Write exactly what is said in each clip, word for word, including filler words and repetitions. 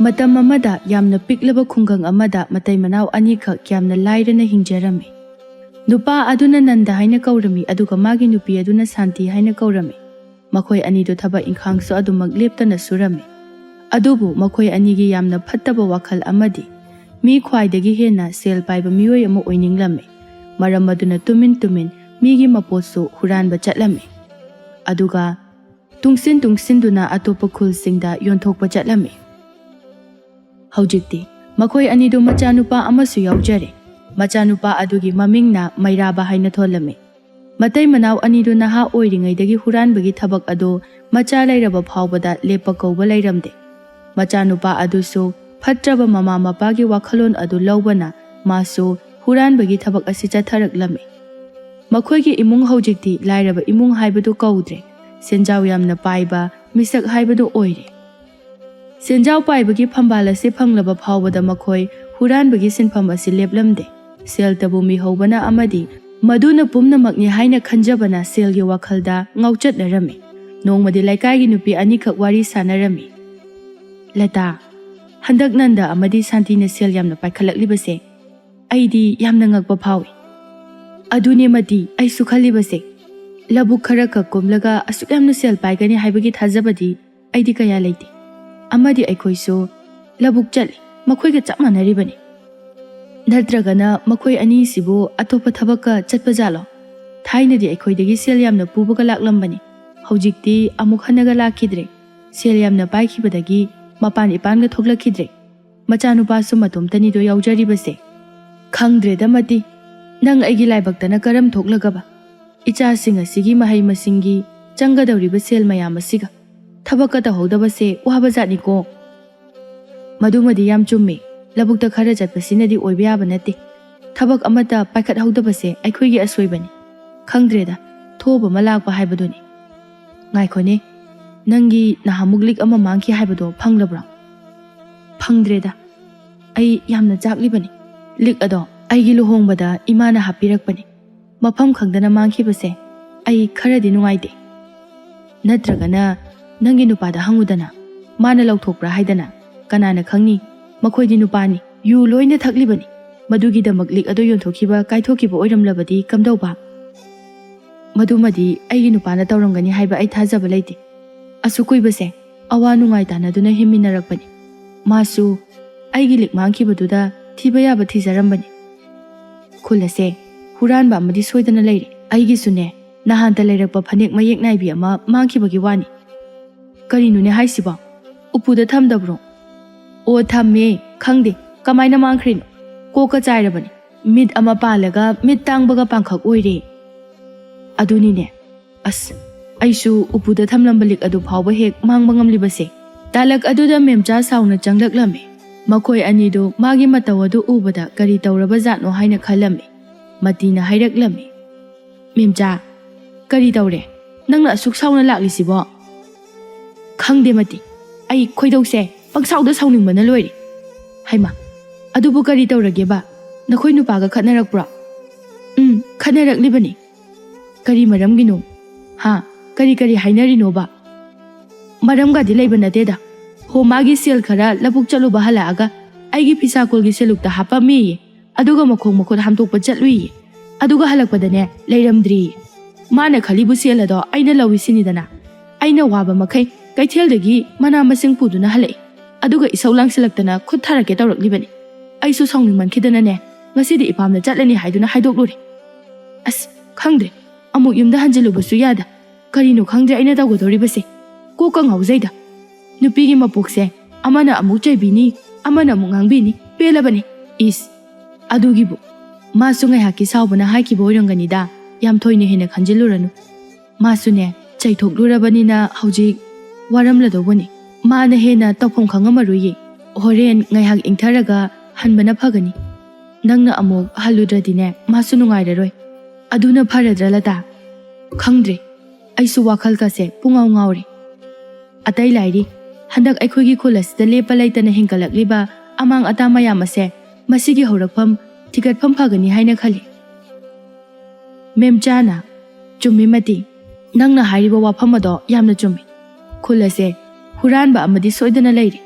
ꯃꯇꯝ ꯑꯃꯗ ꯌꯥꯝꯅ ꯄꯤꯛꯂꯕ ꯈꯨꯡꯒꯪ ꯑꯃꯗ ꯃꯇꯩ ꯃꯅꯥꯎ ꯑꯅꯤꯈꯛ ꯌꯥꯝꯅ ꯂꯥꯏꯔꯅ ꯍꯤꯡꯖꯔꯝꯃꯤ꯫ ꯅꯨꯄꯥ ꯑꯗꯨꯅ ꯅꯟꯗ ꯍꯥꯏꯅ ꯀꯧꯔꯝꯃꯤ, ꯑꯗꯨꯒ ꯃꯥꯒꯤ ꯅꯨꯄꯤ ꯑꯗꯨꯅ ꯁꯥꯟꯇꯤ ꯍꯥꯏꯅ ꯀꯧꯔꯝꯃꯤ꯫ ꯃꯈꯣꯏ ꯑꯅꯤꯗꯨ ꯊꯕꯛ ꯏꯪꯈꯥꯡꯁꯨ ꯑꯗꯨꯃꯛ ꯂꯦꯞꯇꯅ ꯁꯨꯔꯝꯃꯤ꯫ ꯑꯗꯨꯕꯨ ꯃꯈꯣꯏ ꯑꯅꯤꯒꯤ ꯌꯥꯝꯅ ꯐꯠꯇꯕ ꯋꯥꯈꯜ ꯑꯃꯗꯤ ꯃꯤ ꯈ꯭ꯋꯥꯏꯗꯒꯤ ꯍꯦꯟꯅ ꯁꯦꯜ ꯄꯥꯏꯕ ꯃꯤꯑꯣꯏ ꯑꯃ ꯑꯣꯏꯅꯤꯡꯂꯝꯃꯤ꯫ ꯃꯔꯝ ꯑꯗꯨꯅ ꯇꯨꯃꯤꯟ ꯇꯨꯃꯤꯟ ꯃꯤꯒꯤ ꯃꯄꯣꯠꯁꯨ ꯍꯨꯔꯥꯟꯕ ꯆꯠꯂꯝꯃꯤ꯫ ꯑꯗꯨꯒ ꯇꯨꯡꯁꯤꯟ ꯇꯨꯡꯁꯤꯟꯗꯨꯅ ꯑꯇꯣꯞꯄ ꯈꯨꯜꯁꯤꯡꯗ ꯌꯣꯟꯊꯣꯛꯄ ꯆꯠꯂꯝꯃꯤ꯫ ꯍꯧꯖꯤꯛꯇꯤ ꯃꯈꯣꯏ ꯑꯅꯤꯗꯨ ꯃꯆꯥꯅꯨꯄꯥ ꯑꯃꯁꯨ ꯌꯥꯎꯖꯔꯦ꯫ ꯃꯆꯥꯅꯨꯄꯥ ꯑꯗꯨꯒꯤ ꯃꯃꯤꯡꯅ ꯃꯩꯔꯥꯕ ꯍꯥꯏꯅ ꯊꯣꯜꯂꯝꯃꯤ꯫ ꯃꯇꯩ ꯃꯅꯥꯎ ꯑꯅꯤꯗꯨ ꯅꯍꯥ ꯑꯣꯏꯔꯤꯉꯩꯗꯒꯤ ꯍꯨꯔꯥꯟꯕꯒꯤ ꯊꯕꯛ ꯑꯗꯨ ꯃꯆꯥ ꯂꯩꯔꯕ ꯐꯥꯎꯕꯗ ꯂꯦꯞꯄ ꯀꯧꯕ ꯂꯩꯔꯝꯗꯦ꯫ ꯃꯆꯥꯅꯨꯄꯥ ꯑꯗꯨꯁꯨ ꯐꯠꯇ꯭ꯔꯕ ꯃꯃꯥ ꯃꯄꯥꯒꯤ ꯋꯥꯈꯜꯂꯣꯟ ꯑꯗꯨ ꯂꯧꯕꯅ ꯃꯥꯁꯨ ꯍꯨꯔꯥꯟꯕꯒꯤ ꯊꯕꯛ ꯑꯁꯤ ꯆꯠꯊꯔꯛꯂꯝꯃꯤ꯫ ꯃꯈꯣꯏꯒꯤ ꯏꯃꯨꯡ ꯍꯧꯖꯤꯛꯇꯤ ꯂꯥꯏꯔꯕ ꯏꯃꯨꯡ ꯍꯥꯏꯕꯗꯨ ꯀꯧꯗ꯭ꯔꯦ, ꯁꯦꯟꯖꯥꯎ ꯌꯥꯝꯅ ꯄꯥꯏꯕ ꯃꯤꯁꯛ ꯍꯥꯏꯕꯗꯨ ꯑꯣꯏꯔꯦ꯫ ꯁꯦꯟꯖꯥꯎ ꯄꯥꯏꯕꯒꯤ ꯐꯝꯕꯥꯜ ꯑꯁꯤ ꯐꯪꯂꯕ ꯐꯥꯎꯕꯗ ꯃꯈꯣꯏ ꯍꯨꯔꯥꯟꯕꯒꯤ ꯁꯤꯟꯐꯝ ꯑꯁꯤ ꯂꯦꯞꯂꯝꯗꯦ꯫ ꯁꯦꯜꯇꯕꯨ ꯃꯤꯍꯧꯕꯅ ꯑꯃꯗꯤ ꯃꯗꯨꯅ ꯄꯨꯝꯅꯃꯛꯅꯤ ꯍꯥꯏꯅ ꯈꯟꯖꯕꯅ ꯁꯦꯜꯒꯤ ꯋꯥꯈꯜꯗ ꯉꯥꯎꯆꯠꯅꯔꯝꯃꯤ꯫ ꯅꯣꯡꯃꯗꯤ ꯂꯩꯀꯥꯏꯒꯤ ꯅꯨꯄꯤ ꯑꯅꯤꯈꯛ ꯋꯥꯔꯤ ꯁꯥꯟꯅꯔꯝꯃꯤ꯫ "ꯂꯇꯥ, ꯍꯟꯗꯛ ꯅꯟꯗ ꯑꯃꯗꯤ ꯁꯥꯟꯇꯤꯅ ꯁꯦꯜ ꯌꯥꯝꯅ ꯄꯥꯏꯈꯠꯂꯛꯂꯤꯕꯁꯦ ꯑꯩꯗꯤ ꯌꯥꯝꯅ ꯉꯛꯄ ꯐꯥꯎꯏ꯫ ꯑꯗꯨꯅꯦ ꯃꯇꯤ ꯑꯩꯁꯨ ꯈꯜꯂꯤꯕꯁꯦ꯫ ꯂꯧꯕꯨꯛ ꯈꯔ ꯈꯛ ꯀꯨꯝꯂꯒ ꯑꯁꯨꯛ ꯌꯥꯝꯅ ꯁꯦꯜ ꯄꯥꯏꯒꯅꯤ ꯍꯥꯏꯕꯒꯤ ꯊꯥꯖꯕꯗꯤ ꯑꯩꯗꯤ ꯀꯌꯥ ꯂꯩꯇꯦ꯫ ꯑꯃꯗꯤ ꯑꯩꯈꯣꯏꯁꯨ ꯂꯧꯕꯨꯛ ꯆꯠꯂꯤ, ꯃꯈꯣꯏꯒ ꯆꯞ ꯃꯥꯟꯅꯔꯤꯕꯅꯤ꯫ ꯅꯠꯇ꯭ꯔꯒꯅ ꯃꯈꯣꯏ ꯑꯅꯤꯁꯤꯕꯨ ꯑꯇꯣꯞꯄ ꯊꯕꯛꯀ ꯆꯠꯄ ꯖꯥꯠꯂꯣ? ꯊꯥꯏꯅꯗꯤ ꯑꯩꯈꯣꯏꯗꯒꯤ ꯁꯦꯜ ꯌꯥꯝꯅ ꯄꯨꯕꯒ ꯂꯥꯛꯂꯝꯕꯅꯤ꯫ ꯍꯧꯖꯤꯛꯇꯤ ꯑꯃꯨꯛ ꯍꯟꯅꯒ ꯂꯥꯛꯈꯤꯗ꯭ꯔꯦ꯫ ꯁꯦꯜ ꯌꯥꯝꯅ ꯄꯥꯏꯈꯤꯕꯗꯒꯤ ꯃꯄꯥꯟ ꯏꯄꯥꯟꯒ ꯊꯣꯛꯂꯛꯈꯤꯗ꯭ꯔꯦ꯫ ꯃꯆꯥꯅꯨꯄꯥꯁꯨ ꯃꯇꯣꯝꯇꯅꯤꯗꯣ ꯌꯥꯎꯖꯔꯤꯕꯁꯦ꯫ ꯈꯪꯗ꯭ꯔꯦꯗ ꯃꯇꯤ, ꯅꯪ ꯑꯩꯒꯤ ꯂꯥꯏꯕꯛꯇꯅ ꯀꯔꯝ ꯊꯣꯛꯂꯒꯕ? ꯏꯆꯥꯁꯤꯡ ꯑꯁꯤꯒꯤ ꯃꯍꯩ ꯃꯁꯤꯡꯒꯤ ꯆꯪꯒꯗꯧꯔꯤꯕ ꯁꯦꯜ ꯃꯌꯥꯝ ꯑꯁꯤꯒ ꯊꯕꯛꯀ ꯇꯧꯍꯧꯗꯕꯁꯦ ꯋꯥꯕ ꯖꯥꯠꯅꯤꯀꯣ꯫ ꯃꯗꯨꯃꯗꯤ ꯌꯥꯝ ꯆꯨꯝꯃꯤ꯫ ꯂꯧꯕꯨꯛꯇ ꯈꯔ ꯆꯠꯄꯁꯤꯅꯗꯤ ꯑꯣꯏꯕ ꯌꯥꯕ ꯅꯠꯇꯦ꯫ ꯊꯕꯛ ꯑꯃꯠꯇ ꯄꯥꯏꯈꯠꯍꯧꯗꯕꯁꯦ ꯑꯩꯈꯣꯏꯒꯤ ꯑꯁꯣꯏꯕꯅꯤ꯫ ꯈꯪꯗ꯭ꯔꯦꯗ, ꯊꯣꯛꯑꯕ ꯑꯃ ꯂꯥꯛꯄ ꯍꯥꯏꯕꯗꯨꯅꯤ꯫ ꯉꯥꯏꯈꯣꯅꯦ, ꯅꯪꯒꯤ ꯅꯍꯥꯟꯃꯨꯛ ꯂꯤꯛ ꯑꯃ ꯃꯥꯡꯈꯤ ꯍꯥꯏꯕꯗꯣ ꯐꯪꯂꯕ꯭ꯔꯣ? ꯐꯪꯗ꯭ꯔꯦꯗ, ꯑꯩ ꯌꯥꯝꯅ ꯆꯥꯛꯂꯤꯕꯅꯤ꯫ ꯂꯤꯛ ꯑꯗꯣ ꯑꯩꯒꯤ ꯂꯨꯍꯣꯡꯕꯗ ꯏꯃꯥꯅ ꯍꯥꯞꯄꯤꯔꯛꯄꯅꯤ꯫ ꯃꯐꯝ ꯈꯪꯗꯅ ꯃꯥꯡꯈꯤꯕꯁꯦ ꯑꯩ ꯈꯔꯗꯤ ꯅꯨꯡꯉꯥꯏꯇꯦ꯫ ꯅꯠꯇ꯭ꯔꯒꯅ ꯅꯪꯒꯤ ꯅꯨꯄꯥꯗ ꯍꯪꯉꯨꯗꯅ, ꯃꯥꯅ ꯂꯧꯊꯣꯛꯄ꯭ꯔꯥ ꯍꯥꯏꯗꯅ꯫ ꯀꯅꯥꯅ ꯈꯪꯅꯤ? ꯃꯈꯣꯏꯗꯤ ꯅꯨꯄꯥꯅꯤ, ꯌꯨ ꯂꯣꯏꯅ ꯊꯛꯂꯤꯕꯅꯤ꯫ ꯃꯗꯨꯒꯤꯗꯃꯛ ꯂꯤꯛ ꯑꯗꯨ ꯌꯣꯟꯊꯣꯛꯈꯤꯕ, ꯀꯥꯏꯊꯣꯛꯈꯤꯕ ꯑꯣꯏꯔꯝꯂꯕꯗꯤ ꯀꯝꯗꯧꯕ? ꯃꯗꯨꯃꯗꯤ ꯑꯩꯒꯤ ꯅꯨꯄꯥꯅ ꯇꯧꯔꯝꯒꯅꯤ ꯍꯥꯏꯕ ꯑꯩ ꯊꯥꯖꯕ ꯂꯩꯇꯦ꯫ ꯑꯁꯨꯛ ꯀꯨꯏꯕꯁꯦ ꯑꯋꯥ ꯅꯨꯡꯉꯥꯏ ꯇꯥꯟꯅꯗꯨꯅ ꯍꯤꯡꯃꯤꯟꯅꯔꯛꯄꯅꯤ꯫ ꯃꯥꯁꯨ ꯑꯩꯒꯤ ꯂꯤꯛ ꯃꯥꯡꯈꯤꯕꯗꯨꯗ ꯊꯤꯕ ꯌꯥꯕ ꯊꯤꯖꯔꯝꯕꯅꯤ꯫ ꯈꯨꯜ ꯑꯁꯦ ꯍꯨꯔꯥꯟꯕ ꯑꯃꯗꯤ ꯁꯣꯏꯗꯅ ꯂꯩꯔꯦ꯫ ꯑꯩꯒꯤꯁꯨꯅꯦ, ꯅꯍꯥꯟꯇ ꯂꯩꯔꯛꯄ ꯐꯅꯦꯛ ꯃꯌꯦꯛ ꯅꯥꯏꯕꯤ ꯑꯃ ꯃꯥꯡꯈꯤꯕꯒꯤ ꯋꯥꯅꯤ꯫ ꯀꯔꯤꯅꯣꯅꯦ ꯍꯥꯏꯁꯤꯕꯣ? ꯎꯄꯨꯗ ꯊꯝꯗꯕ꯭ꯔꯣ? ꯑꯣ, ꯊꯝꯃꯦ꯫ ꯈꯪꯗꯦ ꯀꯃꯥꯏꯅ ꯃꯥꯡꯈ꯭ꯔꯤꯅꯣ꯫ ꯀꯣꯛꯀ ꯆꯥꯏꯔꯕꯅꯤ꯫ ꯃꯤꯠ ꯑꯃ ꯄꯥꯜꯂꯒ ꯃꯤꯠ ꯇꯥꯡꯕꯒ ꯄꯥꯡꯈꯛ ꯑꯣꯏꯔꯦ꯫ ꯑꯗꯨꯅꯤꯅꯦ꯫ ꯑꯁ, ꯑꯩꯁꯨ ꯎꯄꯨꯗ ꯊꯝꯂꯝꯕ ꯂꯤꯛ ꯑꯗꯨ ꯐꯥꯎꯕ ꯍꯦꯛ ꯃꯥꯡꯕ ꯉꯝꯂꯤꯕꯁꯦ꯫ ꯇꯥꯂꯛ ꯑꯗꯨꯗ ꯃꯦꯝꯆꯥ ꯁꯥꯎꯅ ꯆꯪꯂꯛꯂꯝꯃꯤ꯫ ꯃꯈꯣꯏ ꯑꯅꯤꯗꯨ ꯃꯥꯒꯤ ꯃꯇꯧ ꯑꯗꯨ ꯎꯕꯗ ꯀꯔꯤ ꯇꯧꯔꯕ ꯖꯥꯠꯅꯣ ꯍꯥꯏꯅ ꯈꯜꯂꯝꯃꯤ꯫ ꯃꯇꯤꯅ ꯍꯥꯏꯔꯛꯂꯝꯃꯤ, "ꯃꯦꯝꯆꯥ, ꯀꯔꯤ ꯇꯧꯔꯦ? ꯅꯪꯅ ꯑꯁꯨꯛ ꯁꯥꯎꯅ ꯂꯥꯛꯂꯤꯁꯤꯕꯣ?" "ꯈꯪꯗꯦ ꯃꯇꯤ, ꯑꯩ ꯈꯣꯏꯗꯧꯁꯦ ꯄꯪꯁꯥꯎꯗ ꯁꯥꯎꯅꯤꯡꯕꯅ ꯂꯣꯏꯔꯦ꯫" "ꯍꯩꯃꯥ, ꯑꯗꯨꯕꯨ ꯀꯔꯤ ꯇꯧꯔꯒꯦꯕ? ꯅꯈꯣꯏ ꯅꯨꯄꯥꯒ ꯈꯠꯅꯔꯛꯄ꯭ꯔꯣ?" "ꯎꯝ, ꯈꯠꯅꯔꯛꯂꯤꯕꯅꯤ꯫" "ꯀꯔꯤ ꯃꯔꯝꯒꯤꯅꯣ? ꯍꯥ? ꯀꯔꯤ ꯀꯔꯤ ꯍꯥꯏꯅꯔꯤꯅꯣꯕ?" "ꯃꯔꯝꯒꯗꯤ ꯂꯩꯕ ꯅꯠꯇꯦꯗ꯫ ꯍꯣ, ꯃꯥꯒꯤ ꯁꯦꯜ ꯈꯔ ꯂꯧꯕꯨꯛ ꯆꯠꯂꯨꯕ ꯍꯜꯂꯛꯑꯒ ꯑꯩꯒꯤ ꯐꯤꯁꯥꯀꯣꯜꯒꯤ ꯁꯦꯜꯂꯨꯛꯇ ꯍꯥꯞꯄꯝꯃꯦꯌꯦ꯫ ꯑꯗꯨꯒ ꯃꯈꯣꯡ ꯃꯈꯨꯠ ꯍꯥꯝꯗꯣꯛꯄ ꯆꯠꯂꯨꯏꯌꯦ꯫ ꯑꯗꯨꯒ ꯍꯜꯂꯛꯄꯗꯅꯦ, ꯂꯩꯔꯝꯗ꯭ꯔꯦꯌꯦ꯫ ꯃꯥꯅ ꯈꯜꯂꯤꯕꯨ ꯁꯦꯜ ꯑꯗꯣ ꯑꯩꯅ ꯂꯧꯏꯁꯤꯅꯤꯗꯅ꯫ ꯑꯩꯅ ꯋꯥꯕ ꯃꯈꯩ ꯀꯩꯊꯦꯜꯗꯒꯤ ꯃꯅꯥ ꯃꯁꯤꯡ ꯄꯨꯗꯨꯅ ꯍꯜꯂꯛꯏ꯫ ꯑꯗꯨꯒ ꯏꯁꯧ ꯂꯥꯡꯁꯤꯜꯂꯛꯇꯅ ꯈꯨꯠ ꯊꯥꯔꯛꯀꯦ ꯇꯧꯔꯛꯂꯤꯕꯅꯤ꯫ ꯑꯩꯁꯨ ꯁꯥꯎꯅꯤꯡꯃꯟꯈꯤꯗꯅꯅꯦ, ꯉꯁꯤꯗꯤ ꯏꯄꯥꯝꯗ ꯆꯠꯂꯅꯤ ꯍꯥꯏꯗꯨꯅ ꯍꯥꯏꯗꯣꯛꯂꯨꯔꯦ꯫ ꯑꯁ, ꯈꯪꯗ꯭ꯔꯦ꯫ ꯑꯃꯨꯛ ꯌꯨꯝꯗ ꯍꯟꯖꯤꯜꯂꯨꯕꯁꯨ ꯌꯥꯗ꯫ ꯀꯔꯤꯅꯣ ꯈꯪꯗ꯭ꯔꯦ ꯑꯩꯅ ꯇꯧꯒꯗꯧꯔꯤꯕꯁꯦ꯫ ꯀꯣꯛꯀ ꯉꯥꯎꯖꯩꯗ꯫ ꯅꯨꯄꯤꯒꯤ ꯃꯄꯣꯛꯁꯦ ꯑꯃꯅ ꯑꯃꯨꯛ ꯆꯩꯕꯤꯅꯤ, ꯑꯃꯅ ꯑꯃꯨꯛ ꯉꯥꯡꯕꯤꯅꯤ꯫ ꯄꯦꯜꯂꯕꯅꯤ꯫ ꯏꯁ, ꯑꯗꯨꯒꯤꯕꯨ꯫ ꯃꯥꯁꯨ ꯉꯥꯏꯍꯥꯛꯀꯤ ꯁꯥꯎꯕꯅ ꯍꯥꯏꯈꯤꯕ ꯑꯣꯏꯔꯝꯒꯅꯤꯗ꯫ ꯌꯥꯝ ꯊꯣꯏꯅ ꯍꯦꯟꯅ ꯈꯟꯖꯤꯜꯂꯨꯔꯅꯨ꯫ ꯃꯥꯁꯨꯅꯦ, ꯆꯩꯊꯣꯛꯂꯨꯔꯕꯅꯤꯅ ꯍꯧꯖꯤꯛ ꯋꯥꯔꯝꯂꯗꯧꯕꯅꯤ꯫ ꯃꯥꯅ ꯍꯦꯟꯅ ꯇꯧꯐꯝ ꯈꯪꯉꯝꯃꯔꯣꯏꯌꯦ꯫ ꯍꯣꯔꯦꯟ ꯉꯥꯏꯍꯥꯛ ꯏꯪꯊꯔꯒ ꯍꯟꯕꯅ ꯐꯒꯅꯤ꯫ ꯅꯪꯅ ꯑꯃꯨꯛ ꯍꯜꯂꯨꯗ꯭ꯔꯗꯤꯅꯦ, ꯃꯥꯁꯨ ꯅꯨꯡꯉꯥꯏꯔꯔꯣꯏ꯫ ꯑꯗꯨꯅ ꯐꯔꯗ꯭ꯔꯥ, ꯂꯇꯥ? ꯈꯪꯗ꯭ꯔꯦ꯫ ꯑꯩꯁꯨ ꯋꯥꯈꯜꯒꯁꯦ ꯄꯨꯡꯉꯥꯎ ꯉꯥꯎꯔꯦ꯫ ꯑꯇꯩ ꯂꯥꯏꯔꯤ, ꯍꯟꯗꯛ ꯑꯩꯈꯣꯏꯒꯤ ꯈꯨꯜ ꯑꯁꯤꯗ ꯂꯦꯞꯄ ꯂꯩꯇꯅ ꯍꯦꯟꯒꯠꯂꯛꯂꯤꯕ ꯑꯃꯥꯡ ꯑꯇꯥ ꯃꯌꯥꯝ ꯑꯁꯦ ꯃꯁꯤꯒꯤ ꯍꯧꯔꯛꯐꯝ ꯊꯤꯒꯠꯐꯝ ꯐꯒꯅꯤ ꯍꯥꯏꯅ ꯈꯜꯂꯤ꯫ ꯃꯦꯝꯆꯥꯅ, "ꯆꯨꯝꯃꯤ ꯃꯇꯤ, ꯅꯪꯅ ꯍꯥꯏꯔꯤꯕ ꯋꯥꯐꯝ ꯑꯗꯣ ꯌꯥꯝꯅ ꯆꯨꯝꯃꯤ꯫ ꯈꯨꯜ ꯑꯁꯦ ꯍꯨꯔꯥꯟꯕ ꯑꯃꯗꯤ ꯁꯣꯏꯗꯅ ꯂꯩꯔꯤ꯫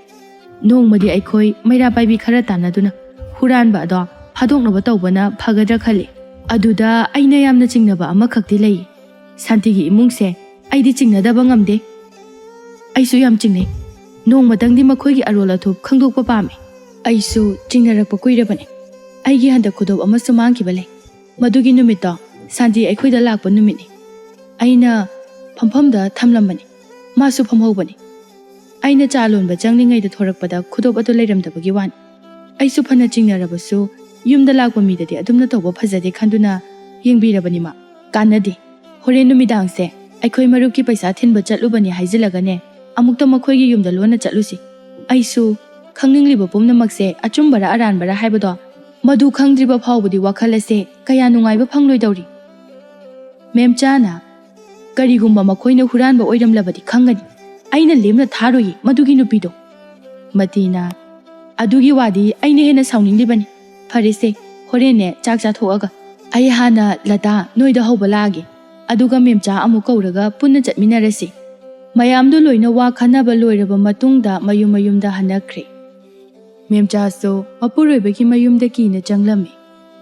ꯅꯣꯡꯃꯗꯤ ꯑꯩꯈꯣꯏ ꯃꯩꯔꯥ ꯄꯥꯏꯕꯤ ꯈꯔ ꯇꯥꯟꯅꯗꯨꯅ ꯍꯨꯔꯥꯟꯕ ꯑꯗꯣ ꯐꯥꯗꯣꯛꯅꯕ ꯇꯧꯕꯅ ꯐꯒꯗ꯭ꯔꯥ ꯈꯜꯂꯤ꯫ ꯑꯗꯨꯗ ꯑꯩꯅ ꯌꯥꯝꯅ ꯆꯤꯡꯅꯕ ꯑꯃꯈꯛꯇꯤ ꯂꯩ꯫ ꯁꯥꯟꯇꯤꯒꯤ ꯏꯃꯨꯡꯁꯦ ꯑꯩꯗꯤ ꯆꯤꯡꯅꯗꯕ ꯉꯝꯗꯦ꯫ ꯑꯩꯁꯨ ꯌꯥꯝ ꯆꯤꯡꯅꯩ꯫ ꯅꯣꯡꯃꯇꯪꯗꯤ ꯃꯈꯣꯏꯒꯤ ꯑꯔꯣꯜ ꯑꯊꯨꯞ ꯈꯪꯗꯣꯛꯄ ꯄꯥꯝꯃꯤ꯫ ꯑꯩꯁꯨ ꯆꯤꯡꯅꯔꯛꯄ ꯀꯨꯏꯔꯕꯅꯤ꯫ ꯑꯩꯒꯤ ꯍꯟꯗꯛ ꯈꯨꯗꯣꯞ ꯑꯃꯁꯨ ꯃꯥꯡꯈꯤꯕ ꯂꯩ꯫ ꯃꯗꯨꯒꯤ ꯅꯨꯃꯤꯠꯇꯣ ꯁꯥꯟꯇꯤ ꯑꯩꯈꯣꯏꯗ ꯂꯥꯛꯄ ꯅꯨꯃꯤꯠꯅꯤ꯫ ꯑꯩꯅ ꯐꯝꯐꯝꯗ ꯊꯝꯂꯝꯕꯅꯤ꯫ ꯃꯥꯁꯨ ꯐꯝꯍꯧꯕꯅꯤ꯫ ꯑꯩꯅ ꯆꯥ ꯂꯣꯟꯕ ꯆꯪꯂꯤꯉꯩꯗ ꯊꯣꯔꯛꯄꯗ ꯈꯨꯗꯣꯞ ꯑꯗꯨ ꯂꯩꯔꯝꯗꯕꯒꯤ ꯋꯥꯅꯤ꯫ ꯑꯩꯁꯨ ꯐꯅ ꯆꯤꯡꯅꯔꯕꯁꯨ ꯌꯨꯝꯗ ꯂꯥꯛꯄ ꯃꯤꯗꯗꯤ ꯑꯗꯨꯝꯅ ꯇꯧꯕ ꯐꯖꯗꯦ ꯈꯟꯗꯨꯅ ꯌꯦꯡꯕꯤꯔꯕꯅꯤ ꯃꯥ꯫ ꯀꯥꯟꯅꯗꯦ꯫ ꯍꯣꯔꯦꯟ ꯅꯨꯃꯤꯗꯥꯡꯁꯦ ꯑꯩꯈꯣꯏ ꯃꯔꯨꯞꯀꯤ ꯄꯩꯁꯥ ꯊꯤꯟꯕ ꯆꯠꯂꯨꯕꯅꯤ ꯍꯥꯏꯖꯤꯜꯂꯒꯅꯦ, ꯑꯃꯨꯛꯇ ꯃꯈꯣꯏꯒꯤ ꯌꯨꯝꯗ ꯂꯣꯟꯅ ꯆꯠꯂꯨꯁꯤ꯫ ꯑꯩꯁꯨ ꯈꯪꯅꯤꯡꯂꯤꯕ ꯄꯨꯝꯅꯃꯛꯁꯦ ꯑꯆꯨꯝꯕꯔꯥ ꯑꯔꯥꯟꯕꯔꯥ ꯍꯥꯏꯕꯗꯣ, ꯃꯗꯨ ꯈꯪꯗ꯭ꯔꯤꯕ ꯐꯥꯎꯕꯗꯤ ꯋꯥꯈꯜ ꯑꯁꯦ ꯀꯌꯥ ꯅꯨꯡꯉꯥꯏꯕ ꯐꯪꯂꯣꯏꯗꯧꯔꯤ꯫ ꯃꯦꯝꯆꯥꯅ, "ꯀꯔꯤꯒꯨꯝꯕ ꯃꯈꯣꯏꯅ ꯍꯨꯔꯥꯟꯕ ꯑꯣꯏꯔꯝꯂꯕꯗꯤ ꯈꯪꯒꯅꯤ꯫ ꯑꯩꯅ ꯂꯦꯝꯅ ꯊꯥꯔꯣꯏꯌꯦ ꯃꯗꯨꯒꯤ ꯅꯨꯄꯤꯗꯣ"꯫ ꯃꯇꯤꯅ, "ꯑꯗꯨꯒꯤ ꯋꯥꯗꯤ ꯑꯩꯅ ꯍꯦꯟꯅ ꯁꯥꯎꯅꯤꯡꯂꯤꯕꯅꯤ꯫ ꯐꯔꯦꯁꯦ, ꯍꯣꯔꯦꯟꯅꯦ ꯆꯥꯛ ꯆꯥꯊꯣꯛꯑꯒ ꯑꯩ ꯍꯥꯟꯅ ꯂꯇꯥ ꯅꯣꯏꯗ ꯍꯧꯕ ꯂꯥꯛꯑꯒꯦ꯫ ꯑꯗꯨꯒ ꯃꯦꯝꯆꯥ ꯑꯃꯨꯛ ꯀꯧꯔꯒ ꯄꯨꯟꯅ ꯆꯠꯃꯤꯟꯅꯔꯁꯤ"꯫ ꯃꯌꯥꯝꯗꯨ ꯂꯣꯏꯅ ꯋꯥ ꯈꯟꯅꯕ ꯂꯣꯏꯔꯕ ꯃꯇꯨꯡꯗ ꯃꯌꯨꯝ ꯃꯌꯨꯝꯗ ꯍꯟꯅꯈ꯭ꯔꯦ꯫ ꯃꯦꯝꯆꯥꯁꯨ ꯃꯄꯨꯔꯣꯏꯕꯒꯤ ꯃꯌꯨꯝꯗ ꯀꯤꯅ ꯆꯪꯂꯝꯃꯤ꯫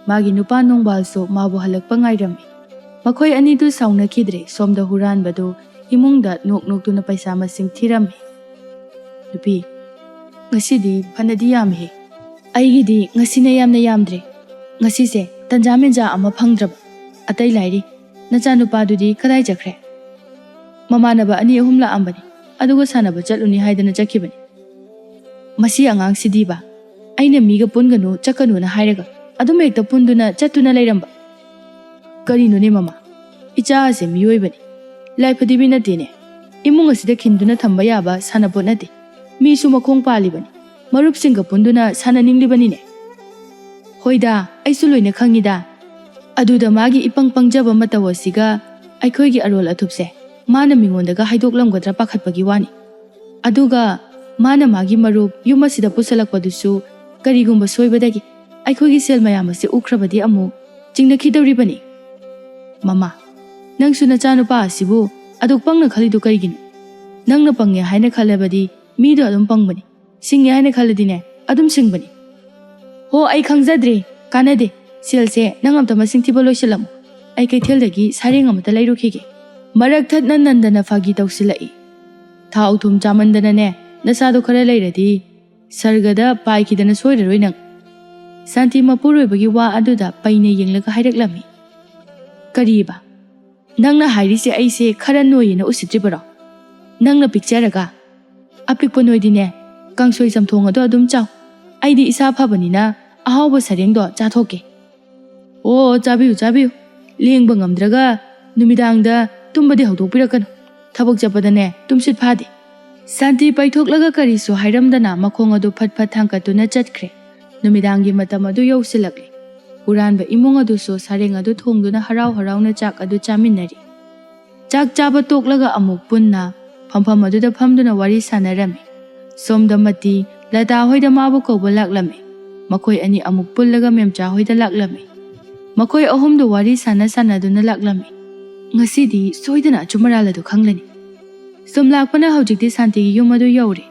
ꯃꯥꯒꯤ ꯅꯨꯄꯥ ꯅꯣꯡꯕꯥꯜꯁꯨ ꯃꯥꯕꯨ ꯍꯜꯂꯛꯄ ꯉꯥꯏꯔꯝꯃꯤ꯫ ꯃꯈꯣꯏ ꯑꯅꯤꯗꯨ ꯁꯥꯎꯅꯈꯤꯗ꯭ꯔꯦ꯫ ꯁꯣꯝꯗ ꯍꯨꯔꯥꯟꯕꯗꯨ ꯏꯃꯨꯡꯗ ꯅꯣꯛ ꯅꯣꯛꯇꯨꯅ ꯄꯩꯁꯥ ꯃꯁꯤꯡ ꯊꯤꯔꯝꯃꯤ꯫ "ꯅꯨꯄꯤ, ꯉꯁꯤꯗꯤ ꯐꯅꯗꯤ ꯌꯥꯝꯃꯤꯍꯦ꯫ ꯑꯩꯒꯤꯗꯤ ꯉꯁꯤꯅ ꯌꯥꯝꯅ ꯌꯥꯝꯗ꯭ꯔꯦ꯫ ꯉꯁꯤꯁꯦ ꯇꯟꯖꯥ ꯃꯦꯟꯖꯥ ꯑꯃ ꯐꯪꯗ꯭ꯔꯕ꯫ ꯑꯇꯩ ꯂꯥꯏꯔꯤ, ꯅꯆꯥꯅꯨꯄꯥꯗꯨꯗꯤ ꯀꯗꯥꯏ ꯆꯠꯈ꯭ꯔꯦ?" "ꯃꯃꯥꯟꯅꯕ ꯑꯅꯤ ꯑꯍꯨꯝ ꯂꯥꯛꯑꯝꯕꯅꯤ, ꯑꯗꯨꯒ ꯁꯥꯟꯅꯕ ꯆꯠꯂꯨꯅꯤ ꯍꯥꯏꯗꯅ ꯆꯠꯈꯤꯕꯅꯤ"꯫ "ꯃꯁꯤ ꯑꯉꯥꯡꯁꯤꯗꯤꯕ, ꯑꯩꯅ ꯃꯤꯒ ꯄꯨꯟꯒꯅꯨ ꯆꯠꯀꯅꯨꯅ ꯍꯥꯏꯔꯒ ꯑꯗꯨꯝ ꯍꯦꯛꯇ ꯄꯨꯟꯗꯨꯅ ꯆꯠꯇꯨꯅ ꯂꯩꯔꯝꯕ꯫ ꯀꯔꯤꯅꯣꯅꯦ ꯃꯃꯥ, ꯏꯆꯥ ꯑꯁꯦ ꯃꯤꯑꯣꯏꯕꯅꯤ, ꯂꯥꯏ ꯐꯗꯤꯕꯤ ꯅꯠꯇꯦꯅꯦ꯫ ꯏꯃꯨꯡ ꯑꯁꯤꯗ ꯈꯤꯟꯗꯨꯅ ꯊꯝꯕ ꯌꯥꯕ ꯁꯥꯟꯅꯄꯣꯠ ꯅꯠꯇꯦ꯫ ꯃꯤꯁꯨ ꯃꯈꯣꯡ ꯄꯥꯜꯂꯤꯕꯅꯤ, ꯃꯔꯨꯞꯁꯤꯡꯒ ꯄꯨꯟꯗꯨꯅ ꯁꯥꯟꯅꯅꯤꯡꯂꯤꯕꯅꯤꯅꯦ"꯫ "ꯍꯣꯏꯗ, ꯑꯩꯁꯨ ꯂꯣꯏꯅ ꯈꯪꯉꯤꯗ꯫ ꯑꯗꯨꯗ ꯃꯥꯒꯤ ꯏꯄꯪ ꯄꯪꯖꯕ ꯃꯇꯧ ꯑꯁꯤꯒ ꯑꯩꯈꯣꯏꯒꯤ ꯑꯔꯣꯜ ꯑꯊꯨꯞꯁꯦ ꯃꯥꯅ ꯃꯤꯉꯣꯟꯗꯒ ꯍꯥꯏꯗꯣꯛꯂꯝꯒꯗ꯭ꯔꯥ ꯄꯥꯈꯠꯄꯒꯤ ꯋꯥꯅꯤ꯫ ꯑꯗꯨꯒ ꯃꯥꯅ ꯃꯥꯒꯤ ꯃꯔꯨꯞ ꯌꯨꯝ ꯑꯁꯤꯗ ꯄꯨꯁꯜꯂꯛꯄꯗꯨꯁꯨ ꯀꯔꯤꯒꯨꯝꯕ ꯁꯣꯏꯕꯗꯒꯤ ꯑꯩꯈꯣꯏꯒꯤ ꯁꯦꯜ ꯃꯌꯥꯝ ꯑꯁꯤ ꯎꯈ꯭ꯔꯕꯗꯤ ꯑꯃꯨꯛ ꯆꯤꯡꯅꯈꯤꯗꯧꯔꯤꯕꯅꯤ"꯫ "ꯃꯃꯥ, ꯅꯪꯁꯨ ꯅꯆꯥꯅꯨꯄꯥ ꯑꯁꯤꯕꯨ ꯑꯗꯨꯛ ꯄꯪꯅ ꯈꯜꯂꯤꯗꯨ ꯀꯔꯤꯒꯤꯅꯣ? ꯅꯪꯅ ꯄꯪꯉꯦ ꯍꯥꯏꯅ ꯈꯜꯂꯕꯗꯤ ꯃꯤꯗꯣ ꯑꯗꯨꯝ ꯄꯪꯕꯅꯤ꯫ ꯁꯤꯡꯉꯦ ꯍꯥꯏꯅ ꯈꯜꯂꯗꯤꯅꯦ, ꯑꯗꯨꯝ ꯁꯤꯡꯕꯅꯤ꯫ ꯍꯣ, ꯑꯩ ꯈꯪꯖꯗ꯭ꯔꯦ, ꯀꯥꯟꯅꯗꯦ꯫ ꯁꯦꯜꯁꯦ ꯅꯪ ꯑꯝꯇ ꯃꯁꯤꯡ ꯊꯤꯕ ꯂꯣꯏꯁꯤꯜꯂꯝꯃꯨ꯫ ꯑꯩ ꯀꯩꯊꯦꯜꯗꯒꯤ ꯁꯥꯔꯦꯡ ꯑꯃꯇ ꯂꯩꯔꯨꯈꯤꯒꯦ꯫ ꯃꯔꯛ ꯊꯠꯅ ꯅꯟꯗꯅ ꯐꯥꯒꯤ ꯇꯧꯁꯤꯜꯂꯛꯏ꯫ ꯊꯥꯎ ꯊꯨꯝ ꯆꯥꯃꯟꯗꯅꯅꯦ, ꯅꯁꯥꯗꯣ ꯈꯔ ꯂꯩꯔꯗꯤ ꯁꯔꯒꯗ ꯄꯥꯏꯈꯤꯗꯅ ꯁꯣꯏꯔꯔꯣꯏ ꯅꯪ꯫ ꯁꯥꯟꯇꯤ ꯃꯄꯨꯔꯣꯏꯕꯒꯤ ꯋꯥ ꯑꯗꯨꯗ ꯄꯩꯅ ꯌꯦꯡꯂꯒ ꯍꯥꯏꯔꯛꯂꯝꯃꯤ꯫ ꯀꯔꯤꯕ? ꯅꯪꯅ ꯍꯥꯏꯔꯤꯁꯦ ꯑꯩꯁꯦ ꯈꯔ ꯅꯣꯏꯌꯦꯅ ꯎꯁꯤꯠꯇ꯭ꯔꯤꯕꯔꯣ? ꯅꯪꯅ ꯄꯤꯛꯆꯔꯒ? ꯑꯄꯤꯛꯄ ꯅꯣꯏꯗꯤꯅꯦ, ꯀꯥꯡꯁꯣꯏ ꯆꯝꯊꯣꯡ ꯑꯗꯣ ꯑꯗꯨꯝ ꯆꯥꯎ꯫ ꯑꯩꯗꯤ ꯏꯁꯥ ꯐꯕꯅꯤꯅ ꯑꯍꯥꯎꯕ ꯁꯔꯦꯡꯗꯣ ꯆꯥꯊꯣꯛꯀꯦ꯫ ꯑꯣ, ꯆꯥꯕꯤꯌꯨ, ꯆꯥꯕꯤꯌꯨ꯫ ꯂꯦꯡꯕ ꯉꯝꯗ꯭ꯔꯒ ꯅꯨꯃꯤꯗꯥꯡꯗ ꯇꯨꯝꯕꯗꯤ ꯍꯧꯗꯣꯛꯄꯤꯔꯛꯀꯅꯨ꯫ ꯊꯕꯛ ꯆꯠꯄꯗꯅꯦ, ꯇꯨꯝꯁꯤꯠ ꯐꯥꯗꯦ꯫ ꯁꯥꯟꯇꯤ ꯄꯩꯊꯣꯛꯂꯒ ꯀꯔꯤꯁꯨ ꯍꯥꯏꯔꯝꯗꯅ ꯃꯈꯣꯡ ꯑꯗꯨ ꯐꯠ ꯐꯠ ꯊꯥꯡꯀꯠꯇꯨꯅ ꯆꯠꯈ꯭ꯔꯦ꯫ ꯅꯨꯃꯤꯗꯥꯡꯒꯤ ꯃꯇꯝ ꯑꯗꯨ ꯌꯧꯁꯤꯜꯂꯛꯂꯦ꯫ ꯍꯨꯔꯥꯟꯕ ꯏꯃꯨꯡ ꯑꯗꯨꯁꯨ ꯁꯔꯦꯡ ꯑꯗꯨ ꯊꯣꯡꯗꯨꯅ ꯍꯔꯥꯎ ꯍꯔꯥꯎꯅ ꯆꯥꯛ ꯑꯗꯨ ꯆꯥꯃꯤꯟꯅꯔꯤ꯫ ꯆꯥꯛ ꯆꯥꯕ ꯇꯣꯛꯂꯒ ꯑꯃꯨꯛ ꯄꯨꯟꯅ ꯐꯝꯐꯝ ꯑꯗꯨꯗ ꯐꯝꯗꯨꯅ ꯋꯥꯔꯤ ꯁꯥꯟꯅꯔꯝꯃꯤ꯫ ꯁꯣꯝꯗ ꯃꯇꯤ ꯂꯇꯥ ꯍꯣꯏꯗ ꯃꯥꯕꯨ ꯀꯧꯕ ꯂꯥꯛꯂꯝꯃꯤ꯫ ꯃꯈꯣꯏ ꯑꯅꯤ ꯑꯃꯨꯛ ꯄꯨꯜꯂꯒ ꯃꯦꯝꯆꯥ ꯍꯣꯏꯗ ꯂꯥꯛꯂꯝꯃꯤ꯫ ꯃꯈꯣꯏ ꯑꯍꯨꯝꯗꯨ ꯋꯥꯔꯤ ꯁꯥꯟꯅ ꯁꯥꯟꯅꯗꯨꯅ ꯂꯥꯛꯂꯝꯃꯤ꯫ ꯉꯁꯤꯗꯤ ꯁꯣꯏꯗꯅ ꯑꯆꯨꯝ ꯑꯔꯥꯜ ꯑꯗꯨ ꯈꯪꯂꯅꯤ꯫ ꯁꯨꯝ ꯂꯥꯛꯄꯅ ꯍꯧꯖꯤꯛꯇꯤ ꯁꯥꯟꯇꯤꯒꯤ ꯌꯨꯝ ꯑꯗꯨ ꯌꯧꯔꯦ꯫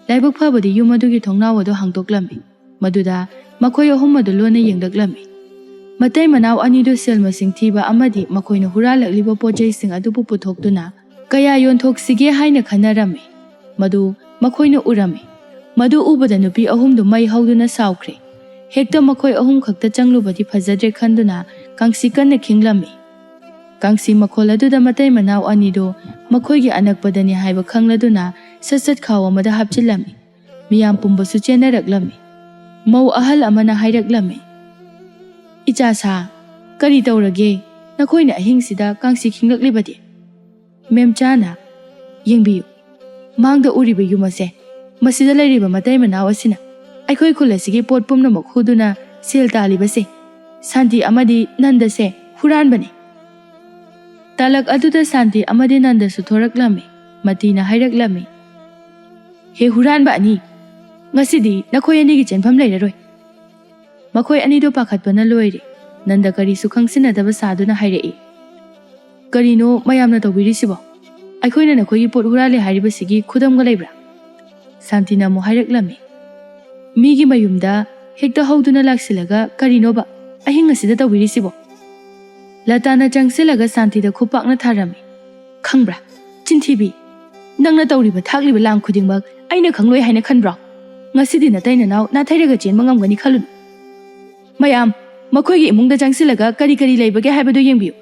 ꯂꯥꯏꯕꯛ ꯐꯕꯗꯤ ꯌꯨꯝ ꯑꯗꯨꯒꯤ ꯊꯣꯡꯅꯥꯎ ꯑꯗꯨ ꯍꯥꯡꯗꯣꯛꯂꯝꯃꯤ꯫ ꯃꯗꯨꯗ ꯃꯈꯣꯏ ꯑꯍꯨꯝ ꯑꯗꯨ ꯂꯣꯟꯅ ꯌꯦꯡꯂꯛꯂꯝꯃꯤ꯫ ꯃꯇꯩ ꯃꯅꯥꯎ ꯑꯅꯤꯗꯨ ꯁꯦꯜ ꯃꯁꯤꯡ ꯊꯤꯕ ꯑꯃꯗꯤ ꯃꯈꯣꯏꯅ ꯍꯨꯔꯥꯜꯂꯛꯂꯤꯕ ꯄꯣꯠ ꯆꯩꯁꯤꯡ ꯑꯗꯨꯕꯨ ꯄꯨꯊꯣꯛꯇꯨꯅ ꯀꯌꯥ ꯌꯣꯟꯊꯣꯛꯁꯤꯒꯦ ꯍꯥꯏꯅ ꯈꯟꯅꯔꯝꯃꯤ꯫ ꯃꯗꯨ ꯃꯈꯣꯏꯅ ꯎꯔꯝꯃꯤ꯫ ꯃꯗꯨ ꯎꯕꯗ ꯅꯨꯄꯤ ꯑꯍꯨꯝꯗꯨ ꯃꯩ ꯍꯧꯗꯨꯅ ꯁꯥꯎꯈ꯭ꯔꯦ꯫ ꯍꯦꯛꯇ ꯃꯈꯣꯏ ꯑꯍꯨꯝ ꯈꯛꯇ ꯆꯪꯂꯨꯕꯗꯤ ꯐꯖꯗ꯭ꯔꯦ ꯈꯟꯗꯨꯅ ꯀꯥꯡꯁꯤ ꯀꯟꯅ ꯈꯤꯡꯂꯝꯃꯤ꯫ ꯀꯥꯡꯁꯤ ꯃꯈꯣꯜ ꯑꯗꯨꯗ ꯃꯇꯩ ꯃꯅꯥꯎ ꯑꯅꯤꯗꯨ ꯃꯈꯣꯏꯒꯤ ꯑꯅꯛꯄꯗꯅꯤ ꯍꯥꯏꯕ ꯈꯪꯂꯗꯨꯅ ꯁꯠ ꯁꯠ ꯈꯥꯎ ꯑꯃꯗ ꯍꯥꯞꯆꯤꯜꯂꯝꯃꯤ꯫ ꯃꯤꯌꯥꯝ ꯄꯨꯝꯕꯁꯨ ꯆꯦꯟꯅꯔꯛꯂꯝꯃꯤ꯫ ꯃꯧ ꯑꯍꯜ ꯑꯃꯅ ꯍꯥꯏꯔꯛꯂꯝꯃꯤ, "ꯏꯆꯥ ꯁꯥ, ꯀꯔꯤ ꯇꯧꯔꯒꯦ? ꯅꯈꯣꯏꯅ ꯑꯍꯤꯡꯁꯤꯗ ꯀꯥꯡꯁꯤ ꯈꯤꯡꯂꯛꯂꯤꯕꯗꯤ?" ꯃꯦꯝꯆꯥꯅ, "ꯌꯦꯡꯕꯤꯌꯨ, ꯃꯥꯡꯗ ꯎꯔꯤꯕ ꯌꯨꯝ ꯑꯁꯦ, ꯃꯁꯤꯗ ꯂꯩꯔꯤꯕ ꯃꯇꯩ ꯃꯅꯥꯎ ꯑꯁꯤꯅ ꯑꯩꯈꯣꯏ ꯈꯨꯜ ꯑꯁꯤꯒꯤ ꯄꯣꯠ ꯄꯨꯝꯅꯃꯛ ꯍꯨꯗꯨꯅ ꯁꯦꯜ ꯇꯥꯜꯂꯤꯕꯁꯦ, ꯁꯥꯟꯇꯤ ꯑꯃꯗꯤ ꯅꯟꯗꯁꯦ ꯍꯨꯔꯥꯟꯕꯅꯤ꯫" ꯇꯥꯂꯛ ꯑꯗꯨꯗ ꯁꯥꯟꯇꯤ ꯑꯃꯗꯤ ꯅꯟꯗꯁꯨ ꯊꯣꯔꯛꯂꯝꯃꯤ꯫ ꯃꯇꯤꯅ ꯍꯥꯏꯔꯛꯂꯝꯃꯤ, "ꯍꯦ ꯍꯨꯔꯥꯟꯕ ꯑꯅꯤ, ꯉꯁꯤꯗꯤ ꯅꯈꯣꯏ ꯑꯅꯤꯒꯤ ꯆꯦꯟꯐꯝ ꯂꯩꯔꯔꯣꯏ꯫" ꯃꯈꯣꯏ ꯑꯅꯤꯗꯨ ꯄꯥꯈꯠꯄꯅ ꯂꯣꯏꯔꯦ꯫ ꯅꯟꯗ ꯀꯔꯤꯁꯨ ꯈꯪꯁꯤꯟꯅꯗꯕ ꯁꯥꯗꯨꯅ ꯍꯥꯏꯔꯛꯏ, "ꯀꯔꯤꯅꯣ ꯃꯌꯥꯝꯅ ꯇꯧꯕꯤꯔꯤꯁꯤꯕꯣ? ꯑꯩꯈꯣꯏꯅ ꯅꯈꯣꯏꯒꯤ ꯄꯣꯠ ꯍꯨꯔꯥꯜꯂꯦ ꯍꯥꯏꯔꯤꯕꯁꯤꯒꯤ ꯈꯨꯗꯝꯒ ꯂꯩꯕ꯭ꯔꯥ?" ꯁꯥꯟꯇꯤꯅ ꯑꯃꯨꯛ ꯍꯥꯏꯔꯛꯂꯝꯃꯤ, "ꯃꯤꯒꯤ ꯃꯌꯨꯝꯗ ꯍꯦꯛꯇ ꯍꯧꯗꯨꯅ ꯂꯥꯛꯁꯤꯜꯂꯒ ꯀꯔꯤꯅꯣꯕ ꯑꯍꯤꯡ ꯑꯁꯤꯗ ꯇꯧꯕꯤꯔꯤꯁꯤꯕꯣ?" ꯂꯇꯥꯅ ꯆꯪꯁꯤꯜꯂꯒ ꯁꯥꯟꯇꯤꯗ ꯈꯨꯄꯥꯛꯅ ꯊꯥꯔꯝꯃꯤ꯫ "ꯈꯪꯕ꯭ꯔꯥ, ꯆꯤꯟꯊꯤꯕꯤ, ꯅꯪꯅ ꯇꯧꯔꯤꯕ ꯊꯥꯛꯂꯤꯕ ꯂꯥꯡ ꯈꯨꯗꯤꯡꯃꯛ ꯑꯩꯅ ꯈꯪꯂꯣꯏ ꯍꯥꯏꯅ ꯈꯟꯕ꯭ꯔꯣ? ꯉꯁꯤꯗꯤ ꯅꯇꯩ ꯅꯅꯥꯎ ꯅꯥꯊꯩꯔꯒ ꯆꯦꯟꯕ ꯉꯝꯒꯅꯤ ꯈꯜꯂꯨꯅꯨ꯫ ꯃꯌꯥꯝ, ꯃꯈꯣꯏꯒꯤ ꯏꯃꯨꯡꯗ ꯆꯪꯁꯤꯜꯂꯒ ꯀꯔꯤ ꯀꯔꯤ ꯂꯩꯕꯒꯦ ꯍꯥꯏꯕꯗꯨ ꯌꯦꯡꯕꯤꯌꯨ꯫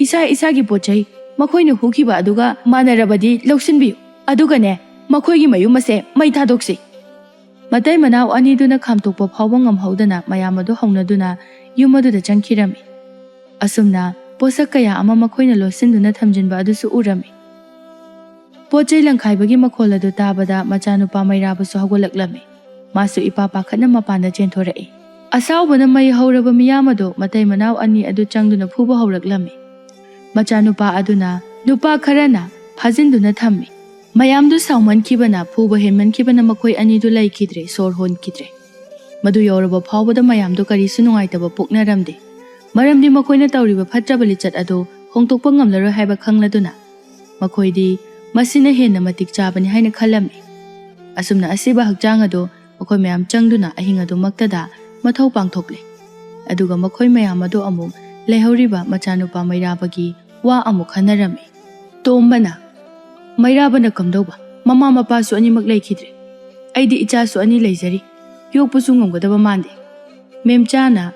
ꯏꯁꯥ ꯏꯁꯥꯒꯤ ꯄꯣꯠ ꯆꯩ ꯃꯈꯣꯏꯅ ꯍꯨꯈꯤꯕ ꯑꯗꯨꯒ ꯃꯥꯟꯅꯔꯕꯗꯤ ꯂꯧꯁꯤꯟꯕꯤꯌꯨ꯫ ꯑꯗꯨꯒꯅꯦ, ꯃꯈꯣꯏꯒꯤ ꯃꯌꯨꯝ ꯑꯁꯦ ꯃꯩ ꯊꯥꯗꯣꯛꯁꯤ!" ꯃꯇꯩ ꯃꯅꯥꯎ ꯑꯅꯤꯗꯨꯅ ꯈꯥꯝꯇꯣꯛꯄ ꯐꯥꯎꯕ ꯉꯝꯍꯧꯗꯅ ꯃꯌꯥꯝ ꯑꯗꯨ ꯍꯧꯅꯗꯨꯅ ꯌꯨꯝ ꯑꯗꯨꯗ ꯆꯪꯈꯤꯔꯝꯃꯤ꯫ ꯑꯁꯨꯝꯅ ꯄꯣꯠꯁꯛ ꯀꯌꯥ ꯑꯃ ꯃꯈꯣꯏꯅ ꯂꯣꯠꯁꯤꯟꯗꯨꯅ ꯊꯝꯖꯤꯟꯕ ꯑꯗꯨꯁꯨ ꯎꯔꯝꯃꯤ꯫ ꯄꯣꯠ ꯆꯩ ꯂꯪꯈꯥꯏꯕꯒꯤ ꯃꯈꯣꯜ ꯑꯗꯨ ꯇꯥꯕꯗ ꯃꯆꯥꯅꯨꯄꯥ ꯃꯩꯔꯥꯕꯁꯨ ꯍꯧꯒꯠꯂꯛꯂꯝꯃꯤ꯫ ꯃꯥꯁꯨ ꯏꯄꯥ ꯄꯥꯈꯠꯅ ꯃꯄꯥꯟꯗ ꯆꯦꯟꯊꯣꯔꯛꯏ꯫ ꯑꯁꯥꯎꯕꯅ ꯃꯩ ꯍꯧꯔꯕ ꯃꯤꯌꯥꯝ ꯑꯗꯨ ꯃꯇꯩ ꯃꯅꯥꯎ ꯑꯅꯤ ꯑꯗꯨ ꯆꯪꯗꯨꯅ ꯐꯨꯕ ꯍꯧꯔꯛꯂꯝꯃꯤ꯫ ꯃꯆꯥꯅꯨꯄꯥ ꯑꯗꯨꯅ ꯅꯨꯄꯥ ꯈꯔꯅ ꯐꯥꯖꯤꯟꯗꯨꯅ ꯊꯝꯃꯤ꯫ ꯃꯌꯥꯝꯗꯨ ꯁꯥꯎꯃꯟꯈꯤꯕꯅ, ꯐꯨꯕ ꯍꯦꯟꯃꯟꯈꯤꯕꯅ ꯃꯈꯣꯏ ꯑꯅꯤꯗꯨ ꯂꯩꯈꯤꯗ꯭ꯔꯦ, ꯁꯣꯔ ꯍꯣꯟꯈꯤꯗ꯭ꯔꯦ꯫ ꯃꯗꯨ ꯌꯧꯔꯕ ꯐꯥꯎꯕꯗ ꯃꯌꯥꯝꯗꯨ ꯀꯔꯤꯁꯨ ꯅꯨꯡꯉꯥꯏꯇꯕ ꯄꯣꯛꯅꯔꯝꯗꯦ꯫ ꯃꯔꯝꯗꯤ ꯃꯈꯣꯏꯅ ꯇꯧꯔꯤꯕ ꯐꯠꯇ꯭ꯔꯕ ꯂꯤꯆꯠ ꯑꯗꯨ ꯍꯣꯡꯗꯣꯛꯄ ꯉꯝꯂꯔꯣꯏ ꯍꯥꯏꯕ ꯈꯪꯂꯗꯨꯅ ꯃꯈꯣꯏꯗꯤ ꯃꯁꯤꯅ ꯍꯦꯟꯅ ꯃꯇꯤꯛ ꯆꯥꯕꯅꯤ ꯍꯥꯏꯅ ꯈꯜꯂꯝꯃꯤ꯫ ꯑꯁꯨꯝꯅ ꯑꯁꯤꯕ ꯍꯛꯆꯥꯡ ꯑꯗꯨ ꯃꯈꯣꯏ ꯃꯌꯥꯝ ꯆꯪꯗꯨꯅ ꯑꯍꯤꯡ ꯑꯗꯨꯃꯛꯇꯗ ꯃꯊꯧ ꯄꯥꯡꯊꯣꯛꯂꯦ꯫ ꯑꯗꯨꯒ ꯃꯈꯣꯏ ꯃꯌꯥꯝ ꯑꯗꯨ ꯑꯃꯨꯛ ꯂꯩꯍꯧꯔꯤꯕ ꯃꯆꯥꯅꯨꯄꯥ ꯃꯩꯔꯥꯕꯒꯤ ꯋꯥ ꯑꯃꯨꯛ ꯈꯟꯅꯔꯝꯃꯤ꯫ ꯇꯣꯝꯕꯅ, "ꯃꯩꯔꯥꯕꯅ ꯀꯝꯗꯧꯕ? ꯃꯃꯥ ꯃꯄꯥꯁꯨ ꯑꯅꯤꯃꯛ ꯂꯩꯈꯤꯗ꯭ꯔꯦ꯫ ꯑꯩꯗꯤ ꯏꯆꯥꯁꯨ ꯑꯅꯤ ꯂꯩꯖꯔꯤ꯫ ꯌꯣꯛꯄꯁꯨ ꯉꯝꯒꯗꯕ ꯃꯥꯟꯗꯦ꯫" ꯃꯦꯝꯆꯥꯅ,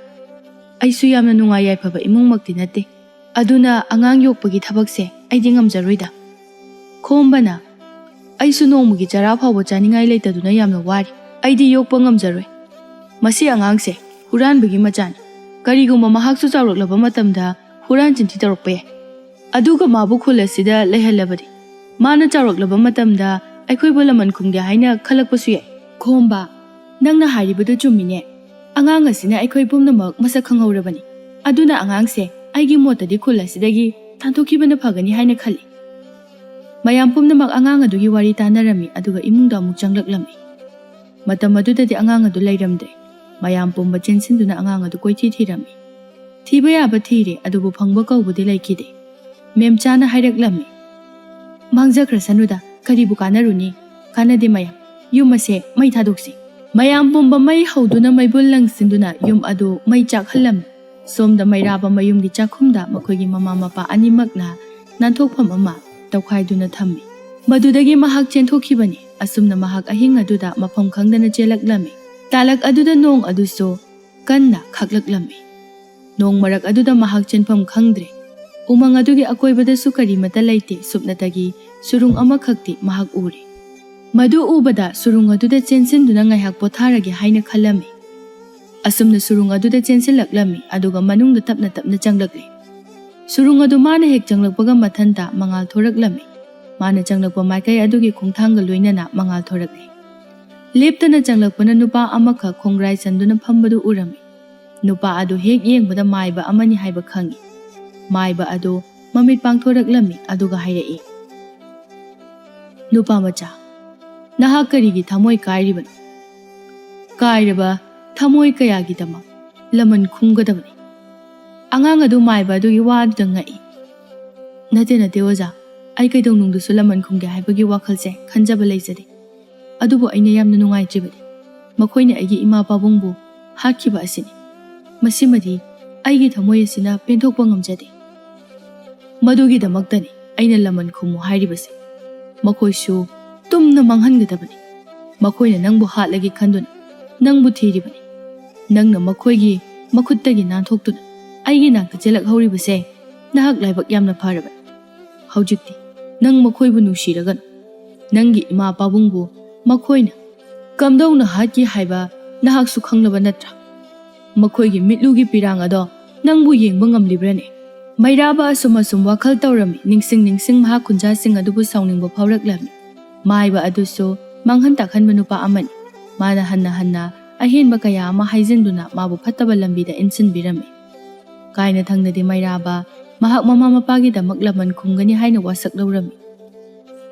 "ꯑꯩꯁꯨ ꯌꯥꯝꯅ ꯅꯨꯡꯉꯥꯏ ꯌꯥꯏꯐꯕ ꯏꯃꯨꯡꯃꯛꯇꯤ ꯅꯠꯇꯦ꯫ ꯑꯗꯨꯅ ꯑꯉꯥꯡ ꯌꯣꯛꯄꯒꯤ ꯊꯕꯛꯁꯦ ꯑꯩꯗꯤ ꯉꯝꯖꯔꯣꯏꯗ꯫" ꯈꯣꯝꯕꯅ, "ꯑꯩꯁꯨ ꯅꯣꯡꯃꯒꯤ ꯆꯔꯥ ꯐꯥꯎꯕ ꯆꯥꯅꯤꯡꯉꯥꯏ ꯂꯩꯇꯗꯨꯅ ꯌꯥꯝꯅ ꯋꯥꯔꯤ꯫ ꯑꯩꯗꯤ ꯌꯣꯛꯄ ꯉꯝꯖꯔꯣꯏ꯫ ꯃꯁꯤ ꯑꯉꯥꯡꯁꯦ ꯍꯨꯔꯥꯟꯕꯒꯤ ꯃꯆꯥꯅꯤ꯫ ꯀꯔꯤꯒꯨꯝꯕ ꯃꯍꯥꯛꯁꯨ ꯆꯥꯎꯔꯛꯂꯕ ꯃꯇꯝꯗ ꯍꯨꯔꯥꯟ ꯆꯤꯟꯊꯤ ꯇꯧꯔꯛꯄ ꯌꯥꯏ꯫ ꯑꯗꯨꯒ ꯃꯥꯕꯨ ꯈꯨꯜ ꯑꯁꯤꯗ ꯂꯩꯍꯜꯂꯕꯗꯤ ꯃꯥꯅ ꯆꯥꯎꯔꯛꯂꯕ ꯃꯇꯝꯗ ꯑꯩꯈꯣꯏꯕꯨ ꯂꯃꯟ ꯈꯨꯝꯒꯦ ꯍꯥꯏꯅ ꯈꯜꯂꯛꯄꯁꯨ ꯌꯥꯏ꯫" ꯈꯣꯝꯕ, "ꯅꯪꯅ ꯍꯥꯏꯔꯤꯕꯗꯨ ꯆꯨꯝꯃꯤꯅꯦ꯫ ꯑꯉꯥꯡ ꯑꯁꯤꯅ ꯑꯩꯈꯣꯏ ꯄꯨꯝꯅꯃꯛ ꯃꯁꯛ ꯈꯪꯍꯧꯔꯕꯅꯤ꯫ ꯑꯗꯨꯅ ꯑꯉꯥꯡꯁꯦ ꯑꯩꯒꯤ ꯃꯣꯠꯇꯗꯤ ꯈꯨꯜ ꯑꯁꯤꯗꯒꯤ ꯇꯥꯟꯊꯣꯛꯈꯤꯕꯅ ꯐꯒꯅꯤ ꯍꯥꯏꯅ ꯈꯜꯂꯤ꯫" ꯃꯌꯥꯝ ꯄꯨꯝꯅꯃꯛ ꯑꯉꯥꯡ ꯑꯗꯨꯒꯤ ꯋꯥꯔꯤ ꯇꯥꯅꯔꯝꯃꯤ, ꯑꯗꯨꯒ ꯏꯃꯨꯡꯗ ꯑꯃꯨꯛ ꯆꯪꯂꯛꯂꯝꯃꯤ꯫ ꯃꯇꯝ ꯑꯗꯨꯗꯗꯤ ꯑꯉꯥꯡ ꯑꯗꯨ ꯂꯩꯔꯝꯗ꯭ꯔꯦ꯫ ꯃꯌꯥꯝ ꯄꯨꯝꯕ ꯆꯦꯟꯁꯤꯟꯗꯨꯅ ꯑꯉꯥꯡ ꯑꯗꯨ ꯀꯣꯏꯊꯤ ꯊꯤꯔꯝꯃꯤ꯫ ꯊꯤꯕ ꯌꯥꯕ ꯊꯤꯔꯦ, ꯑꯗꯨꯕꯨ ꯐꯪꯕ ꯀꯧꯕꯗꯤ ꯂꯩꯈꯤꯗꯦ꯫ ꯃꯦꯝꯆꯥꯅ ꯍꯥꯏꯔꯛꯂꯝꯃꯤ, "ꯃꯥꯡꯖꯈ꯭ꯔꯁꯅꯨꯗ, ꯀꯔꯤꯕꯨ ꯀꯥꯟꯅꯔꯨꯅꯤ? ꯀꯥꯟꯅꯗꯦ ꯃꯌꯥꯝ꯫ "ꯌꯨꯝ ꯑꯁꯦ ꯃꯩ ꯊꯥꯗꯣꯛꯁꯤ"꯫ ꯃꯌꯥꯝ ꯄꯨꯝꯕ ꯃꯩ ꯍꯧꯗꯨꯅ ꯃꯩꯕꯨꯜ ꯂꯪꯁꯤꯟꯗꯨꯅ ꯌꯨꯝ ꯑꯗꯨ ꯃꯩ ꯆꯥꯛꯍꯜꯂꯝꯃꯤ꯫ ꯁꯣꯝꯗ ꯃꯩꯔꯥꯕ ꯃꯌꯨꯝꯒꯤ ꯆꯥꯛꯈꯨꯝꯗ ꯃꯈꯣꯏꯒꯤ ꯃꯃꯥ ꯃꯄꯥ ꯑꯅꯤꯃꯛꯅ ꯅꯥꯟꯊꯣꯛꯐꯝ ꯑꯃ ꯇꯧꯈꯥꯏꯗꯨꯅ ꯊꯝꯃꯤ꯫ ꯃꯗꯨꯗꯒꯤ ꯃꯍꯥꯛ ꯆꯦꯟꯊꯣꯛꯈꯤꯕꯅꯤ꯫ ꯑꯁꯨꯝꯅ ꯃꯍꯥꯛ ꯑꯍꯤꯡ ꯑꯗꯨꯗ ꯃꯐꯝ ꯈꯪꯗꯅ ꯆꯦꯜꯂꯛꯂꯝꯃꯤ꯫ ꯇꯥꯂꯛ ꯑꯗꯨꯗ ꯅꯣꯡ ꯑꯗꯨꯁꯨ ꯀꯟꯅ ꯈꯥꯛꯂꯛꯂꯝꯃꯤ꯫ ꯅꯣꯡ ꯃꯔꯛ ꯑꯗꯨꯗ ꯃꯍꯥꯛ ꯆꯦꯟꯐꯝ ꯈꯪꯗ꯭ꯔꯦ꯫ ꯎꯃꯪ ꯑꯗꯨꯒꯤ ꯑꯀꯣꯏꯕꯗꯁꯨ ꯀꯔꯤꯃꯠꯇ ꯂꯩꯇꯦ꯫ ꯁꯨꯞꯅꯇꯒꯤ ꯁꯨꯔꯨꯡ ꯑꯃꯈꯛꯇꯤ ꯃꯍꯥꯛ ꯎꯔꯦ꯫ ꯃꯗꯨ ꯎꯕꯗ ꯁꯨꯔꯨꯡ ꯑꯗꯨꯗ ꯆꯦꯟꯁꯤꯟꯗꯨꯅ ꯉꯥꯏꯍꯥꯛ ꯄꯣꯊꯥꯔꯒꯦ ꯍꯥꯏꯅ ꯈꯜꯂꯝꯃꯤ꯫ ꯑꯁꯨꯝꯅ ꯁꯨꯔꯨꯡ ꯑꯗꯨꯗ ꯆꯦꯟꯁꯤꯜꯂꯛꯂꯝꯃꯤ, ꯑꯗꯨꯒ ꯃꯅꯨꯡꯗ ꯇꯞꯅ ꯇꯞꯅ ꯆꯪꯂꯛꯂꯦ꯫ ꯁꯨꯔꯨꯡ ꯑꯗꯨ ꯃꯥꯅ ꯍꯦꯛ ꯆꯪꯂꯛꯄꯒ ꯃꯊꯟꯇ ꯃꯉꯥꯜ ꯊꯣꯔꯛꯂꯝꯃꯤ꯫ ꯃꯥꯅ ꯆꯪꯂꯛꯄ ꯃꯥꯏꯀꯩ ꯑꯗꯨꯒꯤ ꯈꯣꯡꯊꯥꯡꯒ ꯂꯣꯏꯅꯅ ꯃꯉꯥꯜ ꯊꯣꯔꯛꯂꯦ꯫ ꯂꯦꯞꯇꯅ ꯆꯪꯂꯛꯄꯅ ꯅꯨꯄꯥ ꯑꯃꯈꯛ ꯈꯣꯡꯒ꯭ꯔꯥꯏ ꯆꯟꯗꯨꯅ ꯐꯝꯕꯗꯨ ꯎꯔꯝꯃꯤ꯫ ꯅꯨꯄꯥ ꯑꯗꯨ ꯍꯦꯛ ꯌꯦꯡꯕꯗ ꯃꯥꯏꯕ ꯑꯃꯅꯤ ꯍꯥꯏꯕ ꯈꯪꯏ꯫ ꯃꯥꯏꯕ ꯑꯗꯨ ꯃꯃꯤꯠ ꯄꯥꯡꯊꯣꯔꯛꯂꯝꯃꯤ, ꯑꯗꯨꯒ ꯍꯥꯏꯔꯛꯏ, "ꯅꯨꯄꯥ ꯃꯆꯥ, ꯅꯍꯥꯛ ꯀꯔꯤꯒꯤ ꯊꯃꯣꯏ ꯀꯥꯏꯔꯤꯕꯅꯣ? ꯀꯥꯏꯔꯕ ꯊꯃꯣꯏ ꯀꯌꯥꯒꯤꯗꯃꯛ ꯂꯃꯟ ꯈꯨꯝꯒꯗꯕꯅꯤ"꯫ ꯑꯉꯥꯡ ꯑꯗꯨ ꯃꯥꯏꯕ ꯑꯗꯨꯒꯤ ꯋꯥ ꯑꯗꯨꯗ ꯉꯛꯏ꯫ "ꯅꯠꯇꯦ, ꯅꯠꯇꯦ ꯑꯣꯖꯥ, ꯑꯩ ꯀꯩꯗꯧꯅꯨꯡꯗꯁꯨ ꯂꯃꯟ ꯈꯨꯝꯒꯦ ꯍꯥꯏꯕꯒꯤ ꯋꯥꯈꯜꯁꯦ ꯈꯟꯖꯕ ꯂꯩꯖꯗꯦ꯫ ꯑꯗꯨꯕꯨ ꯑꯩꯅ ꯌꯥꯝꯅ ꯅꯨꯡꯉꯥꯏꯇ꯭ꯔꯤꯕꯗꯤ ꯃꯈꯣꯏꯅ ꯑꯩꯒꯤ ꯏꯃꯥ ꯄꯥꯕꯨꯡꯕꯨ ꯍꯥꯠꯈꯤꯕ ꯑꯁꯤꯅꯤ꯫ ꯃꯁꯤꯃꯗꯤ ꯑꯩꯒꯤ ꯊꯃꯣꯏ ꯑꯁꯤꯅ ꯄꯦꯟꯊꯣꯛꯄ ꯉꯝꯖꯗꯦ꯫ ꯃꯗꯨꯒꯤꯗꯃꯛꯇꯅꯤ ꯑꯩꯅ ꯂꯃꯟ ꯈꯨꯝꯃꯨ ꯍꯥꯏꯔꯤꯕꯁꯦ꯫ ꯃꯈꯣꯏꯁꯨ ꯇꯨꯝꯅ ꯃꯥꯡꯍꯟꯒꯗꯕꯅꯤ꯫ ꯃꯈꯣꯏꯅ ꯅꯪꯕꯨ ꯍꯥꯠꯂꯒꯦ ꯈꯟꯗꯨꯅ ꯅꯪꯕꯨ ꯊꯤꯔꯤꯕꯅꯤ꯫ ꯅꯪꯅ ꯃꯈꯣꯏꯒꯤ ꯃꯈꯨꯠꯇꯒꯤ ꯅꯥꯟꯊꯣꯛꯇꯨꯅ ꯑꯩꯒꯤ ꯅꯥꯛꯇ ꯆꯦꯜꯂꯛꯍꯧꯔꯤꯕꯁꯦ ꯅꯍꯥꯛ ꯂꯥꯏꯕꯛ ꯌꯥꯝꯅ ꯐꯔꯕꯅꯤ꯫ ꯍꯧꯖꯤꯛꯇꯤ ꯅꯪ ꯃꯈꯣꯏꯕꯨ ꯅꯨꯡꯁꯤꯔꯒꯅꯨ꯫ ꯅꯪꯒꯤ ꯏꯃꯥ ꯄꯥꯕꯨꯡꯕꯨ ꯃꯈꯣꯏꯅ ꯀꯝꯗꯧꯅ ꯍꯥꯠꯈꯤ ꯍꯥꯏꯕ ꯅꯍꯥꯛꯁꯨ ꯈꯪꯂꯕ ꯅꯠꯇ꯭ꯔꯥ? ꯃꯈꯣꯏꯒꯤ ꯃꯤꯠꯂꯨꯒꯤ ꯄꯤꯔꯥꯡ ꯑꯗꯣ ꯅꯪꯕꯨ ꯌꯦꯡꯕ ꯉꯝꯂꯤꯕ꯭ꯔꯅꯦ?" ꯃꯩꯔꯥꯕ ꯑꯁꯨꯝ ꯑꯁꯨꯝ ꯋꯥꯈꯜ ꯇꯧꯔꯝꯃꯤ꯫ ꯅꯤꯡꯁꯤꯡ ꯅꯤꯡꯁꯤꯡ ꯃꯍꯥꯛ ꯈꯨꯟꯖꯥꯁꯤꯡ ꯑꯗꯨꯕꯨ ꯁꯥꯎꯅꯤꯡꯕ ꯐꯥꯎꯔꯛꯂꯝꯃꯤ꯫ ꯃꯥꯏꯕ ꯑꯗꯨꯁꯨ ꯃꯥꯡꯍꯟ ꯇꯥꯛꯍꯟꯕ ꯅꯨꯄꯥ ꯑꯃꯅꯤ꯫ ꯃꯥꯅ ꯍꯟꯅ ꯍꯟꯅ ꯑꯍꯦꯟꯕ ꯀꯌꯥ ꯑꯃ ꯍꯥꯏꯖꯤꯟꯗꯨꯅ ꯃꯥꯕꯨ ꯐꯠꯇꯕ ꯂꯝꯕꯤꯗ ꯏꯟꯁꯤꯟꯕꯤꯔꯝꯃꯤ꯫ ꯀꯥꯏꯅ ꯊꯪꯅꯗꯤ ꯃꯩꯔꯥꯕ ꯃꯍꯥꯛ ꯃꯃꯥ ꯃꯄꯥꯒꯤꯗꯃꯛ ꯂꯃꯟ ꯈꯨꯝꯒꯅꯤ ꯍꯥꯏꯅ ꯋꯥꯁꯛ ꯂꯧꯔꯝꯃꯤ꯫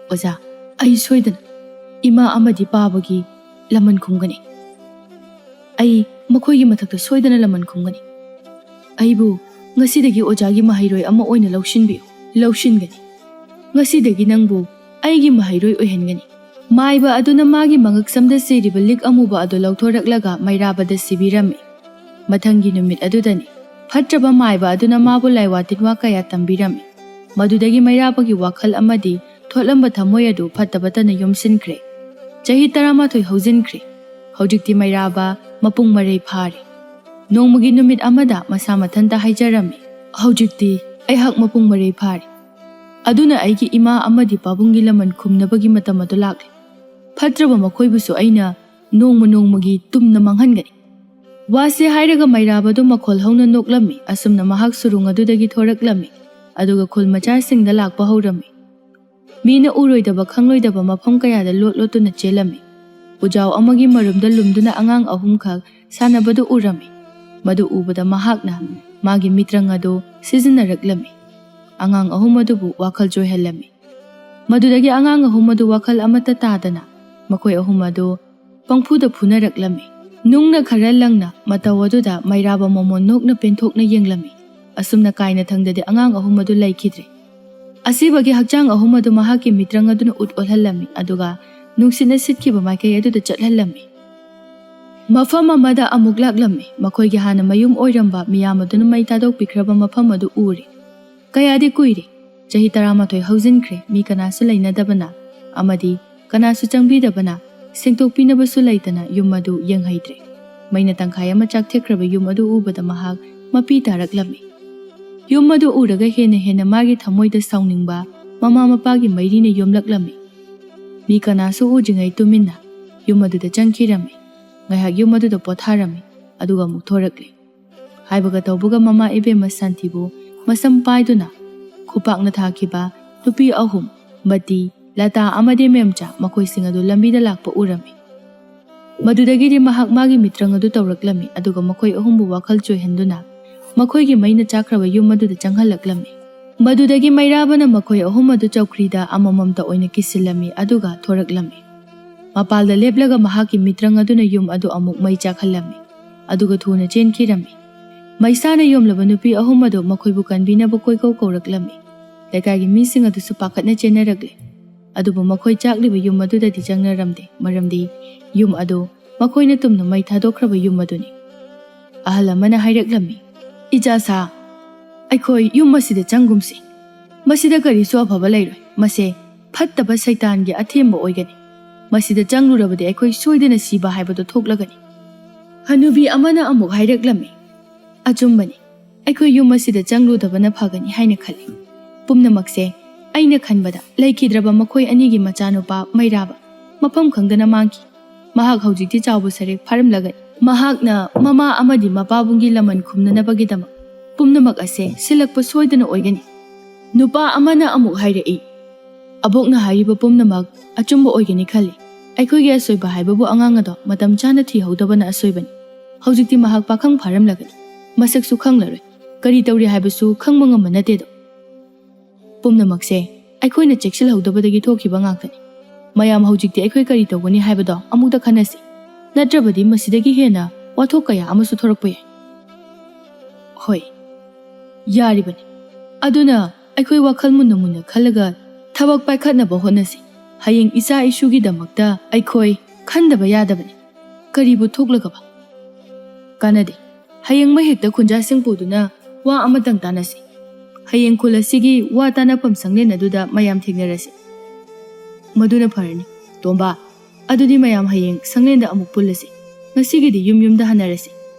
"ꯑꯣꯖꯥ, ꯑꯩ ꯁꯣꯏꯗꯅ ꯏꯃꯥ ꯑꯃꯗꯤ ꯄꯥꯕꯒꯤ ꯂꯃꯟ ꯈꯨꯝꯒꯅꯤ꯫ ꯑꯩ ꯃꯈꯣꯏꯒꯤ ꯃꯊꯛꯇ ꯁꯣꯏꯗꯅ ꯂꯃꯟ ꯈꯨꯝꯒꯅꯤ꯫ ꯑꯩꯕꯨ ꯉꯁꯤꯗꯒꯤ ꯑꯣꯖꯥꯒꯤ ꯃꯍꯩꯔꯣꯏ ꯑꯃ ꯑꯣꯏꯅ ꯂꯧꯁꯤꯟꯕꯤꯌꯨ"꯫ "ꯂꯧꯁꯤꯟꯒꯅꯤ꯫ ꯉꯁꯤꯗꯒꯤ ꯅꯪꯕꯨ ꯑꯩꯒꯤ ꯃꯍꯩꯔꯣꯏ ꯑꯣꯏꯍꯟꯒꯅꯤ"꯫ ꯃꯥꯏꯕ ꯑꯗꯨꯅ ꯃꯥꯒꯤ ꯃꯉꯛꯁꯝꯗ ꯁꯤꯔꯤꯕ ꯂꯤꯛ ꯑꯃꯨꯕ ꯑꯗꯨ ꯂꯧꯊꯣꯔꯛꯂꯒ ꯃꯩꯔꯥꯕꯗ ꯁꯤꯕꯤꯔꯝꯃꯤ꯫ ꯃꯊꯪꯒꯤ ꯅꯨꯃꯤꯠ ꯑꯗꯨꯗꯅꯤ ꯐꯠꯇ꯭ꯔꯕ ꯃꯥꯏꯕ ꯑꯗꯨꯅ ꯃꯥꯕꯨ ꯂꯥꯏꯋꯥ ꯇꯤꯟꯋꯥ ꯀꯌꯥ ꯇꯝꯕꯤꯔꯝꯃꯤ꯫ ꯃꯗꯨꯗꯒꯤ ꯃꯩꯔꯥꯕꯒꯤ ꯋꯥꯈꯜ ꯑꯃꯗꯤ ꯊꯣꯠꯂꯝꯕ ꯊꯃꯣꯏ ꯑꯗꯨ ꯐꯠꯇꯕꯇꯅ ꯌꯣꯝꯁꯤꯟꯈ꯭ꯔꯦ꯫ ꯆꯍꯤ ꯇꯔꯥꯃꯥꯊꯣꯏ ꯍꯧꯖꯤꯟꯈ꯭ꯔꯦ꯫ ꯍꯧꯖꯤꯛꯇꯤ ꯃꯩꯔꯥꯕ ꯃꯄꯨꯡ ꯃꯔꯩ ꯐꯥꯔꯦ꯫ ꯅꯣꯡꯃꯒꯤ ꯅꯨꯃꯤꯠ ꯑꯃꯗ ꯃꯁꯥ ꯃꯊꯟꯇ ꯍꯥꯏꯖꯔꯝꯃꯤ, "ꯍꯧꯖꯤꯛꯇꯤ ꯑꯩꯍꯥꯛ ꯃꯄꯨꯡ ꯃꯔꯩ ꯐꯥꯔꯦ꯫ ꯑꯗꯨꯅ ꯑꯩꯒꯤ ꯏꯃꯥ ꯑꯃꯗꯤ ꯄꯥꯕꯨꯡꯒꯤ ꯂꯃꯟ ꯈꯨꯝꯅꯕꯒꯤ ꯃꯇꯝ ꯑꯗꯨ ꯂꯥꯛꯂꯦ꯫ ꯐꯠꯇ꯭ꯔꯕ ꯃꯈꯣꯏꯕꯨꯁꯨ ꯑꯩꯅ ꯅꯣꯡꯃ ꯅꯣꯡꯃꯒꯤ ꯇꯨꯝꯅ ꯃꯥꯡꯍꯟꯒꯅꯤ"꯫ ꯋꯥꯁꯦ ꯍꯥꯏꯔꯒ ꯃꯩꯔꯥꯕꯗꯨ ꯃꯈꯣꯜ ꯍꯧꯅ ꯅꯣꯛꯂꯝꯃꯤ꯫ ꯑꯁꯨꯝꯅ ꯃꯍꯥꯛ ꯁꯨꯔꯨꯡ ꯑꯗꯨꯗꯒꯤ ꯊꯣꯔꯛꯂꯝꯃꯤ꯫ ꯑꯗꯨꯒ ꯈꯨꯜ ꯃꯆꯥꯁꯤꯡꯗ ꯂꯥꯛꯄ ꯍꯧꯔꯝꯃꯤ꯫ ꯃꯤꯅ ꯎꯔꯣꯏꯗꯕ ꯈꯪꯂꯣꯏꯗꯕ ꯃꯐꯝ ꯀꯌꯥꯗ ꯂꯣꯠ ꯂꯣꯠꯇꯨꯅ ꯆꯦꯜꯂꯝꯃꯤ꯫ ꯎꯖꯥꯎ ꯑꯃꯒꯤ ꯃꯔꯨꯝꯗ ꯂꯨꯝꯗꯨꯅ ꯑꯉꯥꯡ ꯑꯍꯨꯝꯈꯛ ꯁꯥꯟꯅꯕꯗꯨ ꯎꯔꯝꯃꯤ꯫ ꯃꯗꯨ ꯎꯕꯗ ꯃꯍꯥꯛꯅ ꯃꯥꯒꯤ ꯃꯤꯇ꯭ꯔꯪ ꯑꯗꯨ ꯁꯤꯖꯤꯟꯅꯔꯛꯂꯝꯃꯤ꯫ ꯑꯉꯥꯡ ꯑꯍꯨꯝ ꯑꯗꯨꯕꯨ ꯋꯥꯈꯜ ꯆꯣꯏꯍꯜꯂꯝꯃꯤ꯫ ꯃꯗꯨꯗꯒꯤ ꯑꯉꯥꯡ ꯑꯍꯨꯝ ꯑꯗꯨ ꯋꯥꯈꯜ ꯑꯃꯠꯇ ꯇꯥꯗꯅ ꯃꯈꯣꯏ ꯑꯍꯨꯝ ꯑꯗꯨ ꯄꯪꯐꯨꯗ ꯐꯨꯅꯔꯛꯂꯝꯃꯤ꯫ ꯅꯨꯡꯅ ꯈꯔ ꯂꯪꯅ ꯃꯇꯧ ꯑꯗꯨꯗ ꯃꯩꯔꯥꯕ ꯃꯃꯣꯟ ꯅꯣꯛꯅ ꯄꯦꯟꯊꯣꯛꯅ ꯌꯦꯡꯂꯝꯃꯤ꯫ ꯑꯁꯨꯝꯅ ꯀꯥꯏꯅ ꯊꯪꯗꯗꯤ ꯑꯉꯥꯡ ꯑꯍꯨꯝ ꯑꯗꯨ ꯂꯩꯈꯤꯗ꯭ꯔꯦ꯫ ꯑꯁꯤꯕꯒꯤ ꯍꯛꯆꯥꯡ ꯑꯍꯨꯝ ꯑꯗꯨ ꯃꯍꯥꯛꯀꯤ ꯃꯤꯇ꯭ꯔꯪ ꯑꯗꯨꯅ ꯎꯠ ꯑꯣꯜꯍꯜꯂꯝꯃꯤ, ꯑꯗꯨꯒ ꯅꯨꯡꯁꯤꯠꯅ ꯁꯤꯠꯈꯤꯕ ꯃꯥꯏꯀꯩ ꯑꯗꯨꯗ ꯆꯠꯍꯜꯂꯝꯃꯤ꯫ ꯃꯐꯝ ꯑꯃꯗ ꯑꯃꯨꯛ ꯂꯥꯛꯂꯝꯃꯤ꯫ ꯃꯈꯣꯏꯒꯤ ꯍꯥꯟꯅ ꯃꯌꯨꯝ ꯑꯣꯏꯔꯝꯕ ꯃꯤꯌꯥꯝ ꯑꯗꯨꯅ ꯃꯩ ꯊꯥꯗꯣꯛꯄꯤꯈ꯭ꯔꯕ ꯃꯐꯝ ꯑꯗꯨ ꯎꯔꯦ꯫ ꯀꯌꯥꯗꯤ ꯀꯨꯏꯔꯦ, ꯆꯍꯤ ꯇꯔꯥꯃꯥꯊꯣꯏ ꯍꯧꯖꯤꯟꯈ꯭ꯔꯦ, ꯃꯤ ꯀꯅꯥꯁꯨ ꯂꯩꯅꯗꯕꯅ ꯑꯃꯗꯤ ꯀꯅꯥꯁꯨ ꯆꯪꯕꯤꯗꯕꯅ ꯁꯦꯡꯗꯣꯛꯄꯤꯅꯕꯁꯨ ꯂꯩꯇꯅ ꯌꯨꯝ ꯑꯗꯨ ꯌꯦꯡꯍꯩꯗ꯭ꯔꯦ꯫ ꯃꯩꯅ ꯇꯪꯈꯥꯏ ꯑꯃ ꯆꯥꯛꯊꯦꯛꯈ꯭ꯔꯕ ꯌꯨꯝ ꯑꯗꯨ ꯎꯕꯗ ꯃꯍꯥꯛ ꯃꯄꯤ ꯇꯥꯔꯛꯂꯝꯃꯤ꯫ ꯌꯨꯝ ꯑꯗꯨ ꯎꯔꯒ ꯍꯦꯟꯅ ꯍꯦꯟꯅ ꯃꯥꯒꯤ ꯊꯃꯣꯏꯗ ꯁꯥꯎꯅꯤꯡꯕ ꯃꯃꯥ ꯃꯄꯥꯒꯤ ꯃꯩꯔꯤꯅ ꯌꯣꯝꯂꯛꯂꯝꯃꯤ꯫ ꯃꯤ ꯀꯅꯥꯁꯨ ꯎꯗ꯭ꯔꯤꯉꯩ ꯇꯨꯃꯤꯟꯅ ꯌꯨꯝ ꯑꯗꯨꯗ ꯆꯪꯈꯤꯔꯝꯃꯤ꯫ ꯉꯥꯏꯍꯥꯛ ꯌꯨꯝ ꯑꯗꯨꯗ ꯄꯣꯊꯥꯔꯝꯃꯤ, ꯑꯗꯨꯒ ꯑꯃꯨꯛ ꯊꯣꯔꯛꯂꯦ꯫ ꯍꯥꯏꯕꯒ ꯇꯧꯕꯒ ꯃꯃꯥ ꯏꯕꯦꯝꯃ ꯁꯥꯟꯇꯤꯕꯨ ꯃꯁꯝ ꯄꯥꯏꯗꯨꯅ ꯈꯨꯄꯥꯛꯅ ꯊꯥꯈꯤꯕ ꯅꯨꯄꯤ ꯑꯍꯨꯝ, ꯕꯇꯤ, ꯂꯇꯥ ꯑꯃꯗꯤ ꯃꯦꯝꯆꯥ, ꯃꯈꯣꯏꯁꯤꯡ ꯑꯗꯨ ꯂꯝꯕꯤꯗ ꯂꯥꯛꯄ ꯎꯔꯝꯃꯤ꯫ ꯃꯗꯨꯗꯒꯤꯗꯤ ꯃꯍꯥꯛ ꯃꯥꯒꯤ ꯃꯤꯇ꯭ꯔꯪ ꯑꯗꯨ ꯇꯧꯔꯛꯂꯝꯃꯤ, ꯑꯗꯨꯒ ꯃꯈꯣꯏ ꯑꯍꯨꯝꯕꯨ ꯋꯥꯈꯜ ꯆꯣꯏꯍꯟꯗꯨꯅ ꯃꯈꯣꯏꯒꯤ ꯃꯩꯅ ꯆꯥꯛꯈ꯭ꯔꯕ ꯌꯨꯝ ꯑꯗꯨꯗ ꯆꯪꯍꯜꯂꯛꯂꯝꯃꯤ꯫ ꯃꯗꯨꯗꯒꯤ ꯃꯩꯔꯥꯕꯅ ꯃꯈꯣꯏ ꯑꯍꯨꯝ ꯑꯗꯨ ꯆꯧꯀ꯭ꯔꯤꯗ ꯑꯃꯃꯝꯇ ꯑꯣꯏꯅ ꯀꯤꯁꯤꯜꯂꯝꯃꯤ, ꯑꯗꯨꯒ ꯊꯣꯔꯛꯂꯝꯃꯤ꯫ ꯃꯄꯥꯜꯗ ꯂꯦꯞꯂꯒ ꯃꯍꯥꯛꯀꯤ ꯃꯤꯇ꯭ꯔꯪ ꯑꯗꯨꯅ ꯌꯨꯝ ꯑꯗꯨ ꯑꯃꯨꯛ ꯃꯩ ꯆꯥꯛꯍꯜꯂꯝꯃꯤ, ꯑꯗꯨꯒ ꯊꯨꯅ ꯆꯦꯟꯈꯤꯔꯝꯃꯤ꯫ ꯃꯩꯁꯥꯅ ꯌꯣꯝꯂꯕ ꯅꯨꯄꯤ ꯑꯍꯨꯝ ꯑꯗꯨ ꯃꯈꯣꯏꯕꯨ ꯀꯟꯕꯤꯅꯕ ꯀꯣꯏꯀꯧ ꯀꯧꯔꯛꯂꯝꯃꯤ꯫ ꯂꯩꯀꯥꯏꯒꯤ ꯃꯤꯁꯤꯡ ꯑꯗꯨꯁꯨ ꯄꯥꯈꯠꯅ ꯆꯦꯟꯅꯔꯛꯂꯦ꯫ ꯑꯗꯨꯕꯨ ꯃꯈꯣꯏ ꯆꯥꯛꯂꯤꯕ ꯌꯨꯝ ꯑꯗꯨꯗꯗꯤ ꯆꯪꯅꯔꯝꯗꯦ, ꯃꯔꯝꯗꯤ ꯌꯨꯝ ꯑꯗꯨ ꯃꯈꯣꯏꯅ ꯇꯨꯝꯅ ꯃꯩ ꯊꯥꯗꯣꯛꯈ꯭ꯔꯕ ꯌꯨꯝ ꯑꯗꯨꯅꯤ꯫ ꯑꯍꯜ ꯑꯃꯅ ꯍꯥꯏꯔꯛꯂꯝꯃꯤ, "ꯏꯆꯥꯁꯥ, ꯑꯩꯈꯣꯏ ꯌꯨꯝ ꯑꯁꯤꯗ ꯆꯪꯒꯨꯝꯁꯤ꯫ ꯃꯁꯤꯗ ꯀꯔꯤꯁꯨ ꯑꯐꯕ ꯂꯩꯔꯣꯏ꯫ ꯃꯁꯦ ꯐꯠꯇꯕ ꯁꯩꯇꯥꯟꯒꯤ ꯑꯊꯦꯝꯕ ꯑꯣꯏꯒꯅꯤ꯫ ꯃꯁꯤꯗ ꯆꯪꯂꯨꯔꯕꯗꯤ ꯑꯩꯈꯣꯏ ꯁꯣꯏꯗꯅ ꯁꯤꯕ ꯍꯥꯏꯕꯗꯨ ꯊꯣꯛꯂꯒꯅꯤ꯫" ꯍꯅꯨꯕꯤ ꯑꯃꯅ ꯑꯃꯨꯛ ꯍꯥꯏꯔꯛꯂꯝꯃꯤ, "ꯑꯆꯨꯝꯕꯅꯤ, ꯑꯩꯈꯣꯏ ꯌꯨꯝ ꯑꯁꯤꯗ ꯆꯪꯂꯨꯗꯕꯅ ꯐꯒꯅꯤ ꯍꯥꯏꯅ ꯈꯜꯂꯤ꯫" ꯄꯨꯝꯅꯃꯛꯁꯦ ꯑꯩꯅ ꯈꯟꯕꯗ ꯂꯩꯈꯤꯗ꯭ꯔꯕ ꯃꯈꯣꯏ ꯑꯅꯤꯒꯤ ꯃꯆꯥꯅꯨꯄꯥ ꯃꯩꯔꯥꯕ ꯃꯐꯝ ꯈꯪꯗꯅ ꯃꯥꯡꯈꯤ꯫ ꯃꯍꯥꯛ ꯍꯧꯖꯤꯛꯇꯤ ꯆꯥꯎꯕ ꯁꯔꯦꯛ ꯐꯥꯔꯝꯂꯒꯅꯤ꯫ ꯃꯍꯥꯛꯅ ꯃꯃꯥ ꯑꯃꯗꯤ ꯃꯄꯥꯕꯨꯡꯒꯤ ꯂꯃꯟ ꯈꯨꯝꯅꯅꯕꯒꯤꯗꯃꯛ ꯄꯨꯝꯅꯃꯛ ꯑꯁꯦ ꯁꯤꯜꯂꯛꯄ ꯁꯣꯏꯗꯅ ꯑꯣꯏꯒꯅꯤ꯫ ꯅꯨꯄꯥ ꯑꯃꯅ ꯑꯃꯨꯛ ꯍꯥꯏꯔꯛꯏ, "ꯑꯕꯣꯛꯅ ꯍꯥꯏꯔꯤꯕ ꯄꯨꯝꯅꯃꯛ ꯑꯆꯨꯝꯕ ꯑꯣꯏꯒꯅꯤ ꯈꯜꯂꯤ꯫ ꯑꯩꯈꯣꯏꯒꯤ ꯑꯁꯣꯏꯕ ꯍꯥꯏꯕꯕꯨ ꯑꯉꯥꯡ ꯑꯗꯣ ꯃꯇꯝ ꯆꯥꯅ ꯊꯤꯍꯧꯗꯕꯅ ꯑꯁꯣꯏꯕꯅꯤ꯫ ꯍꯧꯖꯤꯛꯇꯤ ꯃꯍꯥꯛ ꯄꯥꯈꯪ ꯐꯥꯔꯝꯂꯒꯅꯤ꯫ ꯃꯁꯛꯁꯨ ꯈꯪꯂꯔꯣꯏ꯫ ꯀꯔꯤ ꯇꯧꯔꯤ ꯍꯥꯏꯕꯁꯨ ꯈꯪꯕ ꯉꯝꯕ ꯅꯠꯇꯦꯗꯣ꯫" ꯄꯨꯝꯅꯃꯛꯁꯦ ꯑꯩꯈꯣꯏꯅ ꯆꯦꯛꯁꯤꯜꯍꯧꯗꯕꯗꯒꯤ ꯊꯣꯛꯈꯤꯕ ꯉꯥꯛꯇꯅꯤ꯫ ꯃꯌꯥꯝ, ꯍꯧꯖꯤꯛꯇꯤ ꯑꯩꯈꯣꯏ ꯀꯔꯤ ꯇꯧꯒꯅꯤ ꯍꯥꯏꯕꯗꯣ ꯑꯃꯨꯛꯇ ꯈꯟꯅꯁꯤ꯫ ꯅꯠꯇ꯭ꯔꯕꯗꯤ ꯃꯁꯤꯗꯒꯤ ꯍꯦꯟꯅ ꯋꯥꯊꯣꯛ ꯀꯌꯥ ꯑꯃꯁꯨ ꯊꯣꯔꯛꯄ ꯌꯥꯏ꯫ ꯍꯣꯏ, ꯌꯥꯔꯤꯕꯅꯤ꯫ ꯑꯗꯨꯅ ꯑꯩꯈꯣꯏ ꯋꯥꯈꯜ ꯃꯨꯟꯅ ꯃꯨꯟꯅ ꯈꯜꯂꯒ ꯊꯕꯛ ꯄꯥꯏꯈꯠꯅꯕ ꯍꯣꯠꯅꯁꯤ꯫ ꯍꯌꯦꯡ ꯏꯆꯥ ꯏꯁꯨꯒꯤꯗꯃꯛꯇ ꯑꯩꯈꯣꯏ ꯈꯟꯗꯕ ꯌꯥꯗꯕꯅꯤ꯫ ꯀꯔꯤꯕꯨ ꯊꯣꯛꯂꯒꯕ? ꯀꯥꯟꯅꯗꯦ꯫ ꯍꯌꯦꯡꯃꯛ ꯍꯦꯛꯇ ꯈꯨꯟꯖꯥꯁꯤꯡ ꯄꯨꯗꯨꯅ ꯋꯥ ꯑꯃꯇꯪ ꯇꯥꯅꯁꯤ꯫ ꯍꯌꯦꯡ ꯈꯨꯜ ꯑꯁꯤꯒꯤ ꯋꯥ ꯇꯥꯅꯐꯝ ꯁꯪꯂꯦꯟ ꯑꯗꯨꯗ ꯃꯌꯥꯝ ꯊꯦꯡꯅꯔꯁꯤ꯫ ꯃꯗꯨꯅ ꯐꯔꯅꯤ꯫ ꯇꯣꯝꯕ, ꯑꯗꯨꯗꯤ ꯃꯌꯥꯝ ꯍꯌꯦꯡ ꯁꯪꯂꯦꯟꯗ ꯑꯃꯨꯛ ꯄꯨꯜꯂꯁꯤ꯫ ꯉꯁꯤꯒꯤꯗꯤ ꯌꯨꯝ ꯌꯨꯝꯗ ꯍꯟꯅꯔꯁꯤ꯫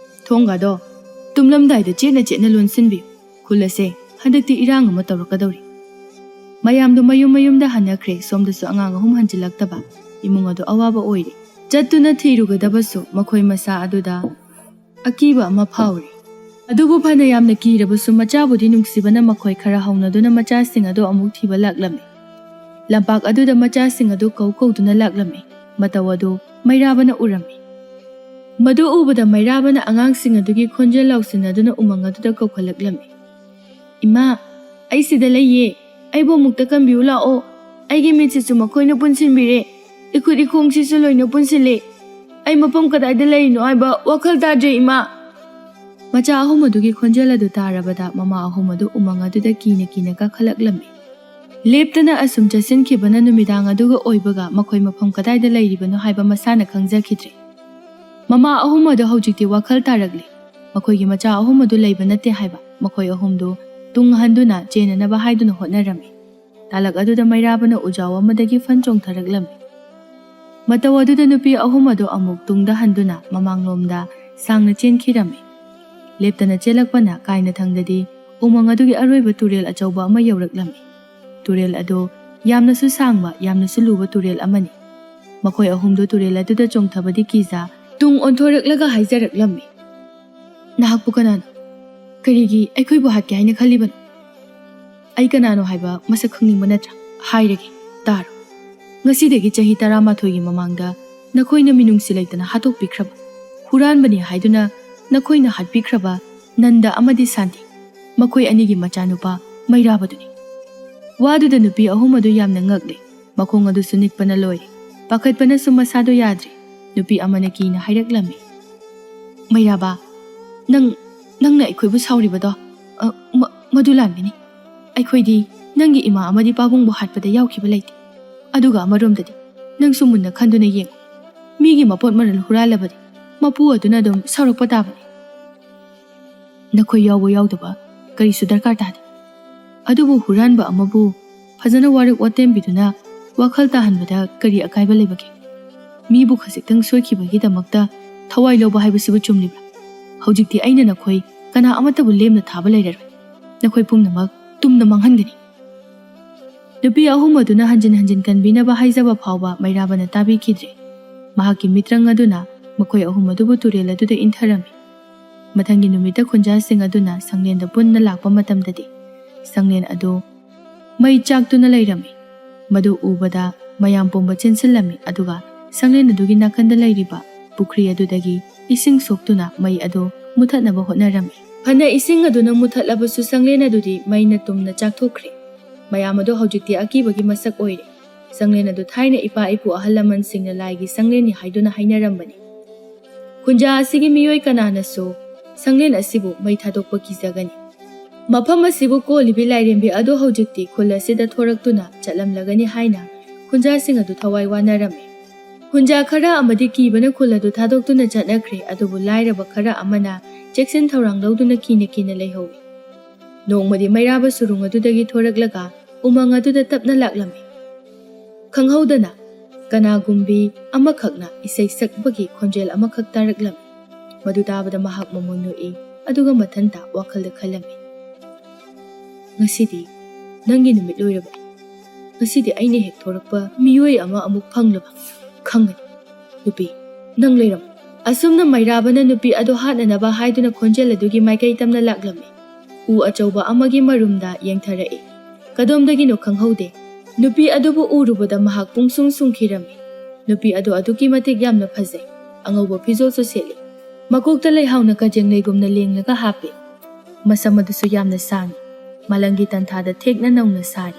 ꯊꯣꯡꯒꯥꯗꯣ ꯇꯨꯝꯂꯝꯗꯥꯏꯗ ꯆꯦꯠꯅ ꯆꯦꯠꯅ ꯂꯣꯟꯁꯤꯟꯕꯤꯌꯨ꯫ ꯈꯨꯜ ꯑꯁꯦ ꯍꯟꯗꯛꯇꯤ ꯏꯔꯥꯡ ꯑꯃ ꯇꯧꯔꯛꯀꯗꯧꯔꯤ꯫ ꯃꯌꯥꯝꯗꯣ ꯃꯌꯨꯝ ꯃꯌꯨꯝꯗ ꯍꯟꯅꯈ꯭ꯔꯦ꯫ ꯁꯣꯝꯗꯁꯨ ꯑꯉꯥꯡ ꯑꯍꯨꯝ ꯍꯟꯖꯤꯜꯂꯛꯇꯕ ꯏꯃꯨꯡ ꯑꯗꯨ ꯑꯋꯥꯕ ꯑꯣꯏꯔꯦ꯫ ꯆꯠꯇꯨꯅ ꯊꯤꯔꯨꯒꯗꯕꯁꯨ ꯃꯈꯣꯏ ꯃꯁꯥ ꯑꯗꯨꯗ ꯑꯀꯤꯕ ꯑꯃ ꯐꯥꯎꯔꯤ꯫ ꯑꯗꯨꯕꯨ ꯐꯅ ꯌꯥꯝꯅ ꯀꯤꯔꯕꯁꯨ ꯃꯆꯥꯕꯨꯗꯤ ꯅꯨꯡꯁꯤꯕꯅ ꯃꯈꯣꯏ ꯈꯔ ꯍꯧꯅꯗꯨꯅ ꯃꯆꯥꯁꯤꯡ ꯑꯗꯨ ꯑꯃꯨꯛ ꯊꯤꯕ ꯂꯥꯛꯂꯝꯃꯤ꯫ ꯂꯝꯄꯥꯛ ꯑꯗꯨꯗ ꯃꯆꯥꯁꯤꯡ ꯑꯗꯨ ꯀꯧ ꯀꯧꯗꯨꯅ ꯂꯥꯛꯂꯝꯃꯤ꯫ ꯃꯇꯧ ꯑꯗꯨ ꯃꯩꯔꯥꯕꯅ ꯎꯔꯝꯃꯤ꯫ ꯃꯗꯨ ꯎꯕꯗ ꯃꯩꯔꯥꯕꯅ ꯑꯉꯥꯡꯁꯤꯡ ꯑꯗꯨꯒꯤ ꯈꯣꯟꯖꯦꯜ ꯂꯥꯎꯁꯤꯟꯅꯗꯨꯅ ꯎꯃꯪ ꯑꯗꯨꯗ ꯀꯧꯈꯠꯂꯛꯂꯝꯃꯤ꯫ "ꯏꯃꯥ, ꯑꯩ ꯁꯤꯗ ꯂꯩꯌꯦ꯫ ꯑꯩꯕꯨ ꯑꯃꯨꯛꯇ ꯀꯟꯕꯤꯌꯨ ꯂꯥꯛꯑꯣ꯫ ꯑꯩꯒꯤ ꯃꯤꯠꯁꯤꯁꯨ ꯃꯈꯣꯏꯅ ꯄꯨꯟꯁꯤꯟꯕꯤꯔꯦ꯫ ꯏꯈꯨꯠ ꯏꯈꯣꯡꯁꯤꯁꯨ ꯂꯣꯏꯅ ꯄꯨꯟꯁꯤꯜꯂꯦ꯫ ꯑꯩ ꯃꯐꯝ ꯀꯗꯥꯏꯗ ꯂꯩꯔꯤꯅꯣ ꯍꯥꯏꯕ ꯋꯥꯈꯜ ꯇꯥꯗ꯭ꯔꯦ, ꯏꯃꯥ꯫" ꯃꯆꯥ ꯑꯍꯨꯝ ꯑꯗꯨꯒꯤ ꯈꯣꯟꯖꯦꯜ ꯑꯗꯨ ꯇꯥꯔꯕꯗ ꯃꯃꯥ ꯑꯍꯨꯝ ꯑꯗꯨ ꯎꯃꯪ ꯑꯗꯨꯗ ꯀꯤꯅ ꯀꯤꯅ ꯀꯥꯈꯠꯂꯛꯂꯝꯃꯤ꯫ ꯂꯦꯞꯇꯅ ꯑꯁꯨꯝ ꯆꯠꯁꯤꯟꯈꯤꯕꯅ ꯅꯨꯃꯤꯗꯥꯡ ꯑꯗꯨꯒ ꯑꯣꯏꯕꯒ ꯃꯈꯣꯏ ꯃꯐꯝ ꯀꯗꯥꯏꯗ ꯂꯩꯔꯤꯕꯅꯣ ꯍꯥꯏꯕ ꯃꯁꯥꯅ ꯈꯪꯖꯈꯤꯗ꯭ꯔꯦ꯫ ꯃꯃꯥ ꯑꯍꯨꯝ ꯑꯗꯣ ꯍꯧꯖꯤꯛꯇꯤ ꯋꯥꯈꯜ ꯇꯥꯔꯛꯂꯦ꯫ ꯃꯈꯣꯏꯒꯤ ꯃꯆꯥ ꯑꯍꯨꯝ ꯑꯗꯨ ꯂꯩꯕ ꯅꯠꯇꯦ ꯍꯥꯏꯕ꯫ ꯃꯈꯣꯏ ꯑꯍꯨꯝꯗꯨ ꯇꯨꯡ ꯍꯟꯗꯨꯅ ꯆꯦꯟꯅꯅꯕ ꯍꯥꯏꯗꯨꯅ ꯍꯣꯠꯅꯔꯝꯃꯤ꯫ ꯇꯥꯂꯛ ꯑꯗꯨꯗ ꯃꯩꯔꯥꯕꯅ ꯎꯖꯥꯎ ꯑꯃꯗꯒꯤ ꯐꯟ ꯆꯣꯡꯊꯔꯛꯂꯝꯃꯤ꯫ ꯃꯇꯧ ꯑꯗꯨꯗ ꯅꯨꯄꯤ ꯑꯍꯨꯝ ꯑꯗꯨ ꯑꯃꯨꯛ ꯇꯨꯡꯗ ꯍꯟꯗꯨꯅ ꯃꯃꯥꯡꯂꯣꯝꯗ ꯁꯥꯡꯅ ꯆꯦꯟꯈꯤꯔꯝꯃꯤ꯫ ꯂꯦꯞꯇꯅ ꯆꯦꯜꯂꯛꯄꯅ ꯀꯥꯏꯅꯊꯪꯗꯗꯤ ꯎꯃꯪ ꯑꯗꯨꯒꯤ ꯑꯔꯣꯏꯕ ꯇꯨꯔꯦꯜ ꯑꯆꯧꯕ ꯑꯃ ꯌꯧꯔꯛꯂꯝꯃꯤ꯫ ꯇꯨꯔꯦꯜ ꯑꯗꯨ ꯌꯥꯝꯅꯁꯨ ꯁꯥꯡꯕ, ꯌꯥꯝꯅꯁꯨ ꯂꯨꯕ ꯇꯨꯔꯦꯜ ꯑꯃꯅꯤ꯫ ꯃꯈꯣꯏ ꯑꯍꯨꯝꯗꯨ ꯇꯨꯔꯦꯜ ꯑꯗꯨꯗ ꯆꯣꯡꯊꯕꯗꯤ ꯀꯤꯖ ꯇꯨꯡ ꯑꯣꯟꯊꯣꯔꯛꯂꯒ ꯍꯥꯏꯖꯔꯛꯂꯝꯃꯤ, "ꯅꯍꯥꯛꯄꯨ ꯀꯅꯥꯅꯣ? ꯀꯔꯤꯒꯤ ꯑꯩꯈꯣꯏꯕꯨ ꯍꯥꯠꯀꯦ ꯍꯥꯏꯅ ꯈꯜꯂꯤꯕꯅꯣ? ꯑꯩ ꯀꯅꯥꯅꯣ ꯍꯥꯏꯕ ꯃꯁꯛ ꯈꯪꯅꯤꯡꯕ ꯅꯠꯇ꯭ꯔꯥ? ꯍꯥꯏꯔꯒꯦ, ꯇꯥꯔꯣ꯫ ꯉꯁꯤꯗꯒꯤ ꯆꯍꯤ ꯇꯔꯥꯃꯥꯊꯣꯏꯒꯤ ꯃꯃꯥꯡꯗ ꯅꯈꯣꯏꯅ ꯃꯤꯅꯨꯡꯁꯤ ꯂꯩꯇꯅ ꯍꯥꯠꯇꯣꯛꯄꯤꯈ꯭ꯔꯕ, ꯍꯨꯔꯥꯟꯕꯅꯤ ꯍꯥꯏꯗꯨꯅ ꯅꯈꯣꯏꯅ ꯍꯥꯠꯄꯤꯈ꯭ꯔꯕ ꯅꯟꯗ ꯑꯃꯗꯤ ꯁꯥꯟꯇꯤ, ꯃꯈꯣꯏ ꯑꯅꯤꯒꯤ ꯃꯆꯥꯅꯨꯄꯥ ꯃꯩꯔꯥꯕꯗꯨꯅꯤ꯫" ꯋꯥꯗꯨꯗ ꯅꯨꯄꯤ ꯑꯍꯨꯝ ꯑꯗꯨ ꯌꯥꯝꯅ ꯉꯛꯂꯦ꯫ ꯃꯈꯣꯡ ꯑꯗꯨꯁꯨ ꯅꯤꯛꯄꯅ ꯂꯣꯏꯔꯦ꯫ ꯄꯥꯈꯠꯄꯅꯁꯨ ꯃꯁꯥꯗꯣ ꯌꯥꯗ꯭ꯔꯦ꯫ ꯅꯨꯄꯤ ꯑꯃꯅ ꯀꯤꯅ ꯍꯥꯏꯔꯛꯂꯝꯃꯤ, "ꯃꯩꯔꯥꯕ, ꯅꯪ, ꯅꯪꯅ ꯑꯩꯈꯣꯏꯕꯨ ꯁꯥꯎꯔꯤꯕꯗꯣ, ꯑ, ꯃ-, ꯃꯗꯨ ꯂꯥꯟꯕꯅꯤ꯫ ꯑꯩꯈꯣꯏꯗꯤ ꯅꯪꯒꯤ ꯏꯃꯥ ꯑꯃꯗꯤ ꯄꯥꯕꯨꯡꯕꯨ ꯍꯥꯠꯄꯗ ꯌꯥꯎꯈꯤꯕ ꯂꯩꯇꯦ꯫ ꯑꯗꯨꯒ ꯑꯃꯔꯣꯝꯗꯗꯤ ꯅꯪꯁꯨ ꯃꯨꯟꯅ ꯈꯟꯗꯨꯅ ꯌꯦꯡꯉꯨ꯫ ꯃꯤꯒꯤ ꯃꯄꯣꯠ ꯃꯔꯜ ꯍꯨꯔꯥꯜꯂꯕꯗꯤ ꯃꯄꯨ ꯑꯗꯨꯅ ꯑꯗꯨꯝ ꯁꯥꯎꯔꯛꯄ ꯇꯥꯕꯅꯤ꯫ ꯅꯈꯣꯏ ꯌꯥꯎꯕ ꯌꯥꯎꯗꯕ ꯀꯔꯤꯁꯨ ꯗꯔꯀꯥꯔ ꯇꯥꯗꯦ꯫ ꯑꯗꯨꯕꯨ ꯍꯨꯔꯥꯟꯕ ꯑꯃꯕꯨ ꯐꯖꯅ ꯋꯥꯔꯛ ꯋꯥꯇꯦꯝꯕꯤꯗꯨꯅ ꯋꯥꯈꯜ ꯇꯥꯍꯟꯕꯗ ꯀꯔꯤ ꯑꯀꯥꯏꯕ ꯂꯩꯕꯒꯦ? ꯃꯤꯕꯨ ꯈꯖꯤꯛꯇꯪ ꯁꯣꯏꯈꯤꯕꯒꯤꯗꯃꯛꯇ ꯊꯋꯥꯏ ꯂꯧꯕ ꯍꯥꯏꯕꯁꯤꯕꯨ ꯆꯨꯝꯂꯤꯕ꯭ꯔꯥ? ꯍꯧꯖꯤꯛꯇꯤ ꯑꯩꯅ ꯅꯈꯣꯏ ꯀꯅꯥ ꯑꯃꯠꯇꯕꯨ ꯂꯦꯝꯅ ꯊꯥꯕ ꯂꯩꯔꯔꯣꯏ꯫ ꯅꯈꯣꯏ ꯄꯨꯝꯅꯃꯛ ꯇꯨꯝꯅ ꯃꯥꯡꯍꯟꯒꯅꯤ꯫" ꯅꯨꯄꯤ ꯑꯍꯨꯝ ꯑꯗꯨꯅ ꯍꯟꯖꯤꯟ ꯍꯟꯖꯤꯟ ꯀꯟꯕꯤꯅꯕ ꯍꯥꯏꯖꯕ ꯐꯥꯎꯕ ꯃꯩꯔꯥꯕꯅ ꯇꯥꯕꯤꯈꯤꯗ꯭ꯔꯦ꯫ ꯃꯍꯥꯛꯀꯤ ꯃꯤꯇ꯭ꯔꯪ ꯑꯗꯨꯅ ꯃꯈꯣꯏ ꯑꯍꯨꯝ ꯑꯗꯨꯕꯨ ꯇꯨꯔꯦꯜ ꯑꯗꯨꯗ ꯏꯟꯊꯔꯝꯃꯤ꯫ ꯃꯊꯪꯒꯤ ꯅꯨꯃꯤꯠꯇ ꯈꯨꯟꯖꯥꯁꯤꯡ ꯑꯗꯨꯅ ꯁꯪꯂꯦꯟꯗ ꯄꯨꯟꯅ ꯂꯥꯛꯄ ꯃꯇꯝꯗꯗꯤ, ꯁꯪꯂꯦꯟ ꯑꯗꯨ ꯃꯩ ꯆꯥꯛꯇꯨꯅ ꯂꯩꯔꯝꯃꯤ꯫ ꯃꯗꯨ ꯎꯕꯗ ꯃꯌꯥꯝ ꯄꯨꯝꯕ ꯆꯦꯟꯁꯤꯜꯂꯝꯃꯤ, ꯑꯗꯨꯒ ꯁꯪꯂꯦꯟ ꯑꯗꯨꯒꯤ ꯅꯥꯀꯟꯗ ꯂꯩꯔꯤꯕ ꯄꯨꯈ꯭ꯔꯤ ꯑꯗꯨꯗꯒꯤ ꯏꯁꯤꯡ ꯁꯣꯛꯇꯨꯅ ꯃꯩ ꯑꯗꯨ ꯃꯨꯊꯠꯅꯕ ꯍꯣꯠꯅꯔꯝꯃꯤ꯫ ꯐꯅ ꯏꯁꯤꯡ ꯑꯗꯨꯅ ꯃꯨꯊꯠꯂꯕꯁꯨ ꯁꯪꯂꯦꯟ ꯑꯗꯨꯗꯤ ꯃꯩꯅ ꯇꯨꯝꯅ ꯆꯥꯛꯊꯣꯛꯈ꯭ꯔꯦ꯫ ꯃꯌꯥꯝ ꯑꯗꯨ ꯍꯧꯖꯤꯛꯇꯤ ꯑꯀꯤꯕꯒꯤ ꯃꯁꯛ ꯑꯣꯏꯔꯦ꯫ ꯁꯪꯂꯦꯟ ꯑꯗꯨ ꯊꯥꯏꯅ ꯏꯄꯥ ꯏꯄꯨ ꯑꯍꯜ ꯂꯃꯟꯁꯤꯡꯅ ꯂꯥꯏꯒꯤ ꯁꯪꯂꯦꯟꯅꯤ ꯍꯥꯏꯗꯨꯅ ꯍꯥꯏꯅꯔꯝꯕꯅꯤ꯫ ꯈꯨꯟꯖꯥ ꯑꯁꯤꯒꯤ ꯃꯤꯑꯣꯏ ꯀꯅꯥꯅꯁꯨ ꯁꯪꯂꯦꯟ ꯑꯁꯤꯕꯨ ꯃꯩ ꯊꯥꯗꯣꯛꯄ ꯀꯤꯖꯒꯅꯤ꯫ ꯃꯐꯝ ꯑꯁꯤꯕꯨ ꯀꯣꯜꯂꯤꯕꯤ ꯂꯥꯏꯔꯦꯝꯕꯤ ꯑꯗꯨ ꯍꯧꯖꯤꯛꯇꯤ ꯈꯨꯜ ꯑꯁꯤꯗ ꯊꯣꯔꯛꯇꯨꯅ ꯆꯠꯂꯝꯂꯒꯅꯤ ꯍꯥꯏꯅ ꯈꯨꯟꯖꯥꯁꯤꯡ ꯑꯗꯨ ꯊꯋꯥꯏ ꯋꯥꯅꯔꯝꯃꯤ꯫ ꯈꯨꯟꯖꯥ ꯈꯔ ꯑꯃꯗꯤ ꯀꯤꯕꯅ ꯈꯨꯜ ꯑꯗꯨ ꯊꯥꯗꯣꯛꯇꯨꯅ ꯆꯠꯅꯈ꯭ꯔꯦ, ꯑꯗꯨꯕꯨ ꯂꯥꯏꯔꯕ ꯈꯔ ꯑꯃꯅ ꯆꯦꯛꯁꯤꯟ ꯊꯧꯔꯥꯡ ꯂꯧꯗꯨꯅ ꯀꯤꯅ ꯀꯤꯅ ꯂꯩꯍꯧꯏ꯫ ꯅꯣꯡꯃꯗꯤ ꯃꯩꯔꯥꯕ ꯁꯨꯔꯨꯡ ꯑꯗꯨꯗꯒꯤ ꯊꯣꯔꯛꯂꯒ ꯎꯃꯪ ꯑꯗꯨꯗ ꯇꯞꯅ ꯂꯥꯛꯂꯝꯃꯤ꯫ ꯈꯪꯍꯧꯗꯅ ꯀꯅꯥꯒꯨꯝꯕꯤ ꯑꯃꯈꯛꯅ ꯏꯁꯩ ꯁꯛꯄꯒꯤ ꯈꯣꯟꯖꯦꯜ ꯑꯃꯈꯛ ꯇꯥꯔꯛꯂꯝꯃꯤ꯫ ꯃꯗꯨ ꯇꯥꯕꯗ ꯃꯍꯥꯛ ꯃꯃꯣꯟ ꯅꯣꯛꯏ, ꯑꯗꯨꯒ ꯃꯊꯟꯇ ꯋꯥꯈꯜꯗ ꯈꯜꯂꯝꯃꯤ, "ꯉꯁꯤꯗꯤ ꯅꯪꯒꯤ ꯅꯨꯃꯤꯠ ꯂꯣꯏꯔꯕꯅꯤ꯫ ꯉꯁꯤꯗꯤ ꯑꯩꯅ ꯍꯦꯛ ꯊꯣꯔꯛꯄ ꯃꯤꯑꯣꯏ ꯑꯃ ꯑꯃꯨꯛ ꯐꯪꯂꯕ ꯈꯪꯒꯅꯤ꯫ ꯅꯨꯄꯤ, ꯅꯪ ꯂꯩꯔꯝꯃꯨ꯫" ꯑꯁꯨꯝꯅ ꯃꯩꯔꯥꯕꯅ ꯅꯨꯄꯤ ꯑꯗꯨ ꯍꯥꯠꯅꯅꯕ ꯍꯥꯏꯗꯨꯅ ꯈꯣꯟꯖꯦꯜ ꯑꯗꯨꯒꯤ ꯃꯥꯏꯀꯩ ꯇꯝꯅ ꯂꯥꯛꯂꯝꯃꯤ꯫ ꯎ ꯑꯆꯧꯕ ꯑꯃꯒꯤ ꯃꯔꯨꯝꯗ ꯌꯦꯡꯊꯔꯛꯏ꯫ ꯀꯗꯣꯝꯗꯒꯤꯅꯣ ꯈꯪꯍꯧꯗꯦ, ꯅꯨꯄꯤ ꯑꯗꯨꯕꯨ ꯎꯔꯨꯕꯗ ꯃꯍꯥꯛ ꯄꯨꯡꯁꯨꯝ ꯁꯨꯝꯈꯤꯔꯝꯃꯤ꯫ ꯅꯨꯄꯤ ꯑꯗꯨ ꯑꯗꯨꯛꯀꯤ ꯃꯇꯤꯛ ꯌꯥꯝꯅ ꯐꯖꯩ꯫ ꯑꯉꯧꯕ ꯐꯤꯖꯣꯜꯁꯨ ꯁꯦꯠꯂꯤ꯫ ꯃꯀꯣꯛꯇ ꯂꯩꯍꯥꯎꯅ ꯀꯖꯦꯡ ꯂꯩꯒꯨꯝꯅ ꯂꯦꯡꯂꯒ ꯍꯥꯞꯄꯤ꯫ ꯃꯁꯝ ꯑꯗꯨꯁꯨ ꯌꯥꯝꯅ ꯁꯥꯡꯏ꯫ ꯃꯂꯪꯒꯤ ꯇꯟꯊꯥꯗ ꯊꯦꯛꯅ ꯅꯧꯅ ꯁꯥꯔꯤ꯫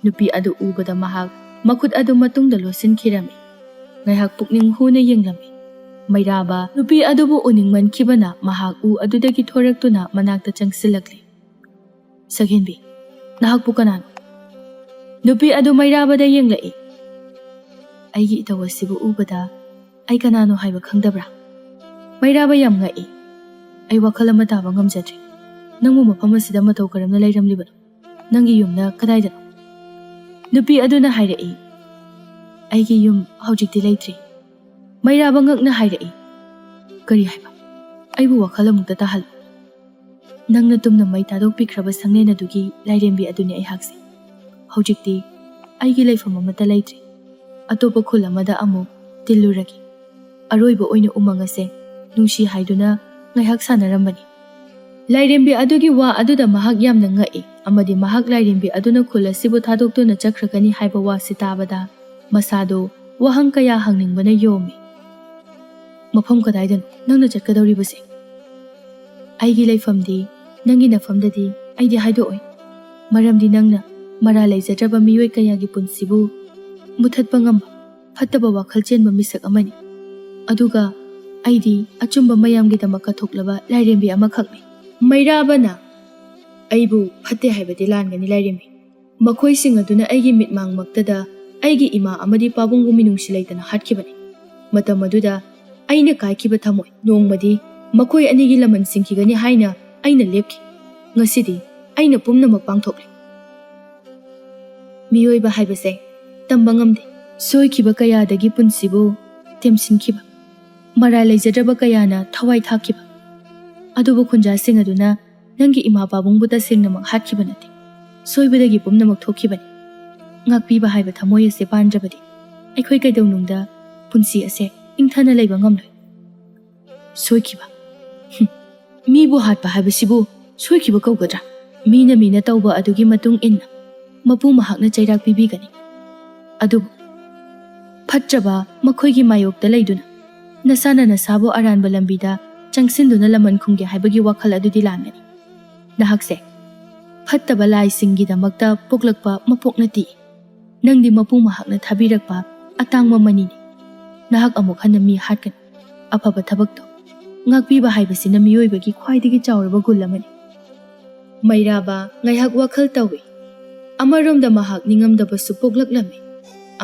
ꯅꯨꯄꯤ ꯑꯗꯨ ꯎꯕꯗ ꯃꯍꯥꯛ ꯃꯈꯨꯠ ꯑꯗꯨ ꯃꯇꯨꯡꯗ ꯂꯣꯠꯁꯤꯟꯈꯤꯔꯝꯃꯤ꯫ ꯉꯥꯏꯍꯥꯛ ꯄꯨꯛꯅꯤꯡ ꯍꯨꯅ ꯌꯦꯡꯂꯝꯃꯤ꯫ ꯃꯩꯔꯥꯕ ꯅꯨꯄꯤ ꯑꯗꯨꯕꯨ ꯎꯅꯤꯡꯃꯟꯈꯤꯕꯅ ꯃꯍꯥꯛ ꯎ ꯑꯗꯨꯗꯒꯤ ꯊꯣꯔꯛꯇꯨꯅ ꯃꯅꯥꯛꯇ ꯆꯪꯁꯤꯜꯂꯛꯂꯤ꯫ "ꯁꯛꯍꯦꯟꯕꯤ, ꯅꯍꯥꯛꯄꯨ ꯀꯅꯥꯅꯣ?" ꯅꯨꯄꯤ ꯑꯗꯨ ꯃꯩꯔꯥꯕꯗ ꯌꯦꯡꯂꯛꯏ꯫ "ꯑꯩꯒꯤ ꯏꯇꯧ ꯑꯁꯤꯕꯨ ꯎꯕꯗ ꯑꯩ ꯀꯅꯥꯅꯣ ꯍꯥꯏꯕ ꯈꯪꯗꯕ꯭ꯔꯥ?" ꯃꯩꯔꯥꯕ ꯌꯥꯝ ꯉꯛꯏ꯫ "ꯑꯩ ꯋꯥꯈꯜ ꯑꯃ ꯇꯥꯕ ꯉꯝꯖꯗ꯭ꯔꯦ꯫ ꯅꯪꯕꯨ ꯃꯐꯝ ꯑꯁꯤꯗ ꯃꯇꯧ ꯀꯔꯝꯅ ꯂꯩꯔꯝꯂꯤꯕꯅꯣ? ꯅꯪꯒꯤ ꯌꯨꯝꯅ ꯀꯗꯥꯏꯗꯅꯣ?" ꯅꯨꯄꯤ ꯑꯗꯨꯅ ꯍꯥꯏꯔꯛꯏ, "ꯑꯩꯒꯤ ꯌꯨꯝ ꯍꯧꯖꯤꯛꯇꯤ ꯂꯩꯇ꯭ꯔꯦ꯫" ꯃꯩꯔꯥꯕ ꯉꯛꯅ ꯍꯥꯏꯔꯛꯏ, "ꯀꯔꯤ ꯍꯥꯏꯕ? ꯑꯩꯕꯨ ꯋꯥꯈꯜ ꯑꯃꯨꯛꯇ ꯇꯥꯍꯜꯂꯨ꯫ ꯅꯪꯅ ꯇꯨꯝꯅ ꯃꯩ ꯊꯥꯗꯣꯛꯄꯤꯈ꯭ꯔꯕ ꯁꯪꯂꯦꯟ ꯑꯗꯨꯒꯤ ꯂꯥꯏꯔꯦꯝꯕꯤ ꯑꯗꯨꯅꯤ ꯑꯩꯍꯥꯛꯁꯦ꯫ ꯍꯧꯖꯤꯛꯇꯤ ꯑꯩꯒꯤ ꯂꯩꯐꯝ ꯑꯃꯠꯇ ꯂꯩꯇ꯭ꯔꯦ꯫ ꯑꯇꯣꯞꯄ ꯈꯨꯜ ꯑꯃꯗ ꯑꯃꯨꯛ ꯇꯤꯜꯂꯨꯔꯒꯦ꯫" ꯑꯔꯣꯏꯕ ꯑꯣꯏꯅ ꯎꯃꯪ ꯑꯁꯦ ꯅꯨꯡꯁꯤ ꯍꯥꯏꯗꯨꯅ ꯉꯥꯏꯍꯥꯛ ꯁꯥꯟꯅꯔꯝꯕꯅꯤ꯫ ꯂꯥꯏꯔꯦꯝꯕꯤ ꯑꯗꯨꯒꯤ ꯋꯥ ꯑꯗꯨꯗ ꯃꯍꯥꯛ ꯌꯥꯝꯅ ꯉꯛꯏ, ꯑꯃꯗꯤ ꯃꯍꯥꯛ ꯂꯥꯏꯔꯦꯝꯕꯤ ꯑꯗꯨꯅ ꯈꯨꯜ ꯑꯁꯤꯕꯨ ꯊꯥꯗꯣꯛꯇꯨꯅ ꯆꯠꯈ꯭ꯔꯒꯅꯤ ꯍꯥꯏꯕ ꯋꯥꯁꯤ ꯇꯥꯕꯗ ꯃꯁꯥꯗꯨ ꯋꯥꯍꯪ ꯀꯌꯥ ꯍꯪꯅꯤꯡꯕꯅ ꯌꯣꯝꯃꯤ꯫ "ꯃꯐꯝ ꯀꯗꯥꯏꯗꯅꯣ ꯅꯪꯅ ꯆꯠꯀꯗꯧꯔꯤꯕꯁꯦ?" "ꯑꯩꯒꯤ ꯂꯩꯐꯝꯗꯤ ꯅꯪꯒꯤ ꯅꯐꯝꯗꯗꯤ ꯑꯩꯗꯤ ꯍꯥꯏꯗꯣꯛꯑꯣꯏ꯫ ꯃꯔꯝꯗꯤ ꯅꯪꯅ ꯃꯔꯥ ꯂꯩꯖꯗ꯭ꯔꯕ ꯃꯤꯑꯣꯏ ꯀꯌꯥꯒꯤ ꯄꯨꯟꯁꯤꯕꯨ ꯃꯨꯊꯠꯄ ꯉꯝꯕ ꯐꯠꯇꯕ ꯋꯥꯈꯜ ꯆꯦꯟꯕ ꯃꯤꯁꯛ ꯑꯃꯅꯤ꯫ ꯑꯗꯨꯒ ꯑꯩꯗꯤ ꯑꯆꯨꯝꯕ ꯃꯌꯥꯝꯒꯤꯗꯃꯛ ꯀꯠꯊꯣꯛꯂꯕ ꯂꯥꯏꯔꯦꯝꯕꯤ ꯑꯃꯈꯛꯅꯤ꯫" ꯃꯩꯔꯥꯕꯅ ꯑꯩꯕꯨ ꯐꯠꯇꯦ ꯍꯥꯏꯕꯗꯤ ꯂꯥꯟꯒꯅꯤ, ꯂꯥꯏꯔꯦꯝꯕꯤ꯫ ꯃꯈꯣꯏꯁꯤꯡ ꯑꯗꯨꯅ ꯑꯩꯒꯤ ꯃꯤꯠꯃꯥꯡꯃꯛꯇꯗ ꯑꯩꯒꯤ ꯏꯃꯥ ꯑꯃꯗꯤ ꯄꯥꯕꯨꯡꯕꯨ ꯃꯤꯅꯨꯡꯁꯤ ꯂꯩꯇꯅ ꯍꯥꯠꯈꯤꯕꯅꯤ꯫ ꯃꯇꯝ ꯑꯗꯨꯗ ꯑꯩꯅ ꯀꯥꯏꯈꯤꯕ ꯊꯃꯣꯏ, ꯅꯣꯡꯃꯗꯤ ꯃꯈꯣꯏ ꯑꯅꯤꯒꯤ ꯂꯃꯟ ꯁꯤꯡꯈꯤꯒꯅꯤ ꯍꯥꯏꯅ ꯑꯩꯅ ꯂꯦꯞꯈꯤ꯫ ꯉꯁꯤꯗꯤ ꯑꯩꯅ ꯄꯨꯝꯅꯃꯛ ꯄꯥꯡꯊꯣꯛꯂꯦ꯫ ꯃꯤꯑꯣꯏꯕ ꯍꯥꯏꯕꯁꯦ ꯇꯝꯕ ꯉꯝꯗꯦ꯫ ꯁꯣꯏꯈꯤꯕ ꯀꯌꯥꯗꯒꯤ ꯄꯨꯟꯁꯤꯕꯨ ꯇꯦꯝꯁꯤꯟꯈꯤꯕ, ꯃꯔꯥꯜ ꯂꯩꯖꯗ꯭ꯔꯕ ꯀꯌꯥꯅ ꯊꯋꯥꯏ ꯊꯥꯛꯈꯤꯕ, ꯑꯗꯨꯕꯨ ꯈꯨꯟꯖꯥꯁꯤꯡ ꯑꯗꯨꯅ ꯅꯪꯒꯤ ꯏꯃꯥ ꯄꯥꯕꯨꯡꯕꯨ ꯇꯁꯦꯡꯅꯃꯛ ꯍꯥꯠꯈꯤꯕ ꯅꯠꯇꯦ꯫ ꯁꯣꯏꯕꯗꯒꯤ ꯄꯨꯝꯅꯃꯛ ꯊꯣꯛꯈꯤꯕꯅꯤ꯫ ꯉꯥꯛꯄꯤꯕ ꯍꯥꯏꯕ ꯊꯃꯣꯏ ꯑꯁꯦ ꯄꯥꯟꯗ꯭ꯔꯕꯗꯤ ꯑꯩꯈꯣꯏ ꯀꯩꯗꯧꯅꯨꯡꯗ ꯄꯨꯟꯁꯤ ꯑꯁꯦ ꯏꯪꯊꯅ ꯂꯩꯕ ꯉꯝꯂꯣꯏ꯫ ꯁꯣꯏꯈꯤꯕ? ꯍꯨꯝ, ꯃꯤꯕꯨ ꯍꯥꯠꯄ ꯍꯥꯏꯕꯁꯤꯕꯨ ꯁꯣꯏꯈꯤꯕ ꯀꯧꯒꯗ꯭ꯔꯥ? ꯃꯤꯅ ꯃꯤꯅ ꯇꯧꯕ ꯑꯗꯨꯒꯤ ꯃꯇꯨꯡ ꯏꯟꯅ ꯃꯄꯨ ꯃꯍꯥꯛꯅ ꯆꯩꯔꯥꯛ ꯄꯤꯕꯤꯒꯅꯤ꯫ ꯑꯗꯨꯕꯨ ꯐꯠꯇ꯭ꯔꯕ ꯃꯈꯣꯏꯒꯤ ꯃꯥꯌꯣꯛꯇ ꯂꯩꯗꯨꯅ ꯅꯁꯥꯅ ꯅꯁꯥꯕꯨ ꯑꯔꯥꯟꯕ ꯂꯝꯕꯤꯗ ꯆꯪꯁꯤꯟꯗꯨꯅ ꯂꯃꯟ ꯈꯨꯝꯒꯦ ꯍꯥꯏꯕꯒꯤ ꯋꯥꯈꯜ ꯑꯗꯨꯗꯤ ꯂꯥꯟꯒꯅꯤ꯫ ꯅꯍꯥꯛꯁꯦ ꯐꯠꯇꯕ ꯂꯥꯏꯁꯤꯡꯒꯤꯗꯃꯛꯇ ꯄꯣꯛꯂꯛꯄ ꯃꯄꯣꯛ ꯅꯠꯇꯦ꯫ ꯅꯪꯗꯤ ꯃꯄꯨ ꯃꯍꯥꯛꯅ ꯊꯥꯕꯤꯔꯛꯄ ꯑꯇꯥꯡꯕ ꯃꯅꯤꯅꯤ꯫ ꯅꯍꯥꯛ ꯑꯃꯨꯛ ꯍꯟꯅ ꯃꯤ ꯍꯥꯠꯀꯅꯤ꯫ ꯑꯐꯕ ꯊꯕꯛꯇꯣ꯫ ꯉꯥꯛꯄꯤꯕ ꯍꯥꯏꯕꯁꯤꯅ ꯃꯤꯑꯣꯏꯕꯒꯤ ꯈ꯭ꯋꯥꯏꯗꯒꯤ ꯆꯥꯎꯔꯕ ꯒꯨꯟ ꯑꯃꯅꯤ꯫ ꯃꯩꯔꯥꯕ ꯉꯥꯏꯍꯥꯛ ꯋꯥꯈꯜ ꯇꯧꯏ꯫ ꯑꯃꯔꯣꯝꯗ ꯃꯍꯥꯛ ꯅꯤꯡꯉꯝꯗꯕꯁꯨ ꯄꯣꯛꯂꯛꯂꯝꯃꯤ,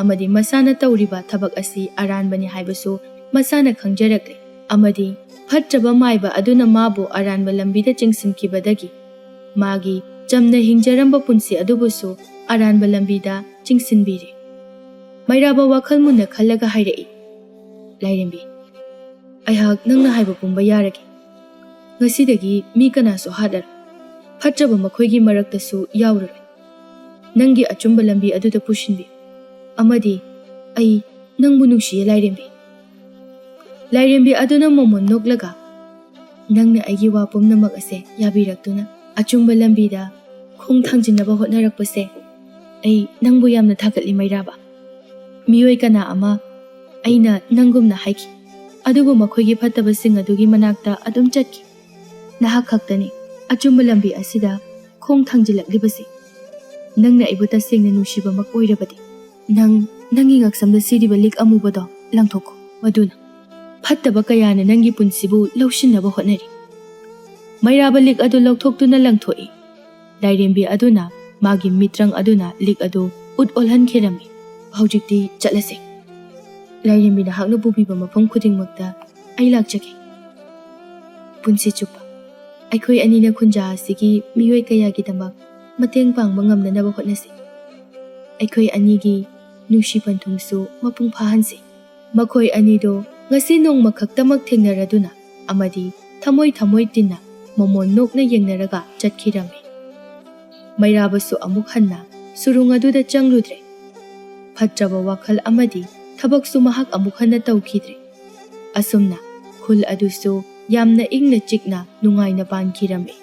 ꯑꯃꯗꯤ ꯃꯁꯥꯅ ꯇꯧꯔꯤꯕ ꯊꯕꯛ ꯑꯁꯤ ꯑꯔꯥꯟꯕꯅꯤ ꯍꯥꯏꯕꯁꯨ ꯃꯁꯥꯅ ꯈꯪꯖꯔꯛꯂꯦ, ꯑꯃꯗꯤ ꯐꯠꯇ꯭ꯔꯕ ꯃꯥꯏꯕ ꯑꯗꯨꯅ ꯃꯥꯕꯨ ꯑꯔꯥꯟꯕ ꯂꯝꯕꯤꯗ ꯆꯤꯡꯁꯤꯟꯈꯤꯕꯗꯒꯤ ꯃꯥꯒꯤ ꯆꯝꯅ ꯍꯤꯡꯖꯔꯝꯕ ꯄꯨꯟꯁꯤ ꯑꯗꯨꯕꯨꯁꯨ ꯑꯔꯥꯟꯕ ꯂꯝꯕꯤꯗ ꯆꯤꯡꯁꯤꯟꯕꯤꯔꯦ꯫ ꯃꯩꯔꯥꯕ ꯋꯥꯈꯜ ꯃꯨꯟꯅ ꯈꯜꯂꯒ ꯍꯥꯏꯔꯛꯏ, "ꯂꯥꯏꯔꯦꯝꯕꯤ, ꯑꯩꯍꯥꯛ ꯅꯪꯅ ꯍꯥꯏꯕ ꯄꯨꯝꯕ ꯌꯥꯔꯒꯦ꯫ ꯉꯁꯤꯗꯒꯤ ꯃꯤ ꯀꯅꯥꯁꯨ ꯍꯥꯠꯂꯔꯣꯏ, ꯐꯠꯇ꯭ꯔꯕ ꯃꯈꯣꯏꯒꯤ ꯃꯔꯛꯇꯁꯨ ꯌꯥꯎꯔꯔꯣꯏ꯫ ꯅꯪꯒꯤ ꯑꯆꯨꯝꯕ ꯂꯝꯕꯤ ꯑꯗꯨꯗ ꯄꯨꯁꯤꯟꯕꯤꯌꯨ, ꯑꯃꯗꯤ ꯑꯩ ꯅꯪꯕꯨ ꯅꯨꯡꯁꯤꯌꯦ, ꯂꯥꯏꯔꯦꯝꯕꯤ꯫" ꯂꯥꯏꯔꯦꯝꯕꯤ ꯑꯗꯨꯅ ꯃꯣꯃꯣꯟ ꯅꯣꯛꯂꯒ, "ꯅꯪꯅ ꯑꯩꯒꯤ ꯋꯥ ꯄꯨꯝꯅꯃꯛ ꯑꯁꯦ ꯌꯥꯕꯤꯔꯛꯇꯨꯅ ꯑꯆꯨꯝꯕ ꯂꯝꯕꯤꯗ ꯈꯣꯡ ꯊꯥꯡꯖꯤꯟꯅꯕ ꯍꯣꯠꯅꯔꯛꯄꯁꯦ ꯑꯩ ꯅꯪꯕꯨ ꯌꯥꯝꯅ ꯊꯥꯒꯠꯂꯤ, ꯃꯩꯔꯥꯕ꯫ ꯃꯤꯑꯣꯏ ꯀꯅꯥ ꯑꯃ ꯑꯩꯅ ꯅꯪꯒꯨꯝꯅ ꯍꯥꯏꯈꯤ, ꯑꯗꯨꯕꯨ ꯃꯈꯣꯏꯒꯤ ꯐꯠꯇꯕꯁꯤꯡ ꯑꯗꯨꯒꯤ ꯃꯅꯥꯛꯇ ꯑꯗꯨꯝ ꯆꯠꯈꯤ꯫ ꯅꯍꯥꯛ ꯈꯛꯇꯅꯤ ꯑꯆꯨꯝꯕ ꯂꯝꯕꯤ ꯑꯁꯤꯗ ꯈꯣꯡ ꯊꯥꯡꯖꯤꯜꯂꯛꯂꯤꯕꯁꯤ꯫ ꯅꯪꯅ ꯑꯩꯕꯨ ꯇꯁꯦꯡꯅ ꯅꯨꯡꯁꯤꯕꯃꯛ ꯑꯣꯏꯔꯕꯗꯤ, ꯅꯪ ꯅꯪꯒꯤ ꯉꯛꯁꯝꯗ ꯁꯤꯔꯤꯕ ꯂꯤꯛ ꯑꯃꯨꯕꯗꯣ ꯂꯪꯊꯣꯛꯈꯣ꯫ ꯃꯗꯨꯅ ꯐꯠꯇꯕ ꯀꯌꯥꯅ ꯅꯪꯒꯤ ꯄꯨꯟꯁꯤꯕꯨ ꯂꯧꯁꯤꯟꯅꯕ ꯍꯣꯠꯅꯔꯤ꯫" ꯃꯩꯔꯥꯕ ꯂꯤꯛ ꯑꯗꯨ ꯂꯧꯊꯣꯛꯇꯨꯅ ꯂꯪꯊꯣꯛꯏ꯫ ꯂꯥꯏꯔꯦꯝꯕꯤ ꯑꯗꯨꯅ ꯃꯥꯒꯤ ꯃꯤꯇ꯭ꯔꯪ ꯑꯗꯨꯅ ꯂꯤꯛ ꯑꯗꯨ ꯎꯠ ꯑꯣꯜꯍꯟꯈꯤꯔꯝꯃꯤ꯫ "ꯍꯧꯖꯤꯛꯇꯤ ꯆꯠꯂꯁꯤ꯫ ꯂꯥꯏꯔꯦꯝꯕꯤ ꯅꯍꯥꯛꯅ ꯄꯨꯕꯤꯕ ꯃꯐꯝ ꯈꯨꯗꯤꯡꯃꯛꯇ ꯑꯩ ꯂꯥꯛꯆꯒꯦ꯫ ꯄꯨꯟꯁꯤ ꯆꯨꯞꯄ ꯑꯩꯈꯣꯏ ꯑꯅꯤꯅ ꯈꯨꯟꯖꯥ ꯑꯁꯤꯒꯤ ꯃꯤꯑꯣꯏ ꯀꯌꯥꯒꯤꯗꯃꯛ ꯃꯇꯦꯡ ꯄꯥꯡꯕ ꯉꯝꯅꯅꯕ ꯍꯣꯠꯅꯁꯤ꯫ ꯑꯩꯈꯣꯏ ꯑꯅꯤꯒꯤ ꯅꯨꯡꯁꯤ ꯄꯟꯊꯨꯡꯁꯨ ꯃꯄꯨꯡ ꯐꯥꯍꯟꯁꯤ"꯫ ꯃꯈꯣꯏ ꯑꯅꯤꯗꯣ ꯉꯁꯤ ꯅꯣꯡꯃ ꯈꯛꯇꯃꯛ ꯊꯦꯡꯅꯔꯗꯨꯅ ꯑꯃꯗꯤ ꯊꯃꯣꯏ ꯊꯃꯣꯏ ꯇꯤꯟꯅ ꯃꯃꯣꯟ ꯅꯣꯛꯅ ꯌꯦꯡꯅꯔꯒ ꯆꯠꯈꯤꯔꯝꯃꯤ꯫ ꯃꯩꯔꯥꯕꯁꯨ ꯑꯃꯨꯛ ꯍꯟꯅ ꯁꯨꯔꯨꯡ ꯑꯗꯨꯗ ꯆꯪꯂꯨꯗ꯭ꯔꯦ꯫ ꯐꯠꯇ꯭ꯔꯕ ꯋꯥꯈꯜ ꯑꯃꯗꯤ ꯊꯕꯛꯁꯨ ꯃꯍꯥꯛ ꯑꯃꯨꯛ ꯍꯟꯅ ꯇꯧꯈꯤꯗ꯭ꯔꯦ꯫ ꯑꯁꯨꯝꯅ ꯈꯨꯜ ꯑꯗꯨꯁꯨ ꯌꯥꯝꯅ ꯏꯪꯅ ꯆꯤꯛꯅ ꯅꯨꯡꯉꯥꯏꯅ ꯄꯥꯟꯈꯤꯔꯝꯃꯤ꯫